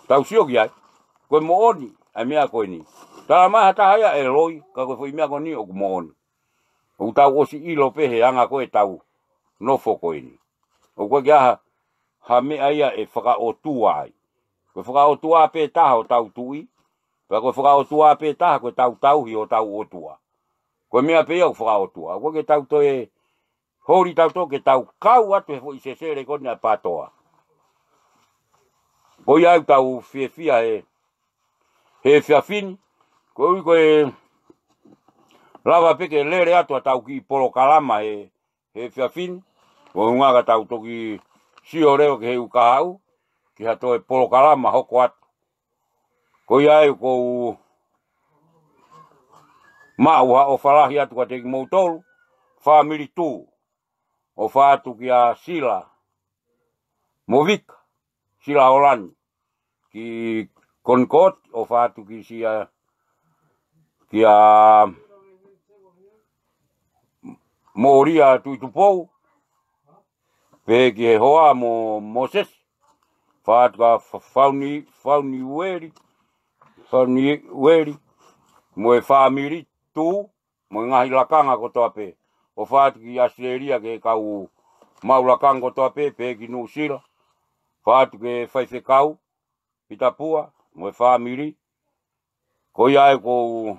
Tau sio ki ai. Ko e moʻoni ʻa e meʻa ko eni. Tala mai ha taha ia ʻe loi, ka ko e foʻi meʻa ko eni ʻoku moʻoni. ʻOku tau ʻosi ʻilo pē he anga ko ē ʻetau nofo ko eni. ʻOku ʻikai ke ʻi ai ha, ha meʻa ia ʻe fakaʻotua ai. Ko e fakaʻotua pē taha hotau tuʻi, pea ko e fakaʻotua pē taha ko ʻetau tauhi hotau ʻOtua. Ko e meʻa pē ia ʻoku fakaʻotua. ʻOku ʻikai ke tau toe holi tautolu ke tau kau atu he foʻi sesele ko eni ʻa e PATOA. Ko ia ʻoku tau fiefia he, he efiafi ni, koeʻuhi ko e lava pē ke lele atu ʻetau kiʻi polokalama he, he efiafi ni, ko e ʻuhinga ka tau toki sio leva ki he uike kahaʻu, ki ha toe polokalama hoko atu. Ko ia ai ʻoku ou maʻu ha ʻofa lahi atu kiate kimoutolu, fāmili Tū, ʻofa atu kia Sila mo Vika, Sila Holani, ki Concord, ʻofa atu ki Sia, kia Moʻolia Tuʻitupou, pehē ki he hoa mo Moses, ʻofa atu kia Fa-, Fauni, Fauniueli, Fauniueli, mo e fāmili Tū, mo e ngaahi lakanga kotoa pē. ʻOfa atu ki ʻAositelēlia ki he kau maʻu lakanga kotoa pē, pehē ki Nuʻusila. ʻOfa atu ki he faifekau, Pita Pua, mo e fāmili. Ko ia ai ʻoku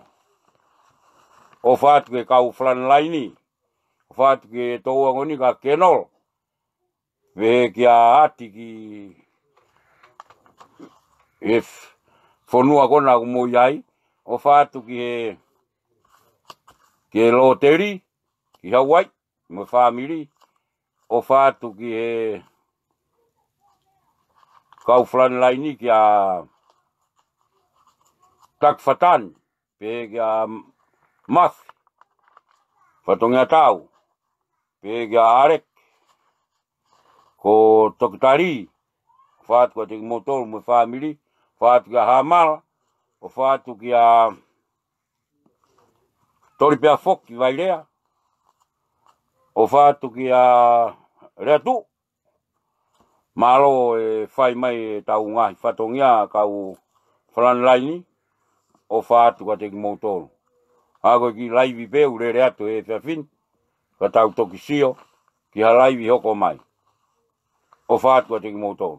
ou ʻofa atu ki he kau frontline. ʻOfa atu ki he toʻuangoni ka Kenolo. Pehē kia Ati ki he f-, fonua ko ena ʻoku mou ʻi ai. ʻOfa atu ki he, ki he Loteli, ki Hawaii, mo e fāmili. ʻOfa atu ki he kau frontline kia Taki Fatani, pehē kia Mafi, Fatongia Tau, pehē kia Aleki, ko Tokitā Lī, ʻofa atu kiate kimoutolu mo e fāmili, ʻofa atu kia Hamala, ʻofa atu kia Toli pea foki Vailea, ʻofa atu kia Leatu, mālō e fai mai ʻetau ngaahi fatongia kau frontline, ʻofa atu kiate kimoutolu. ʻA ko e kiʻi laivi pē ʻoku lele atu he efiafi ni, ka tau toki sio ki ha laivi hoko mai. ʻofa atu kiate kimoutolu.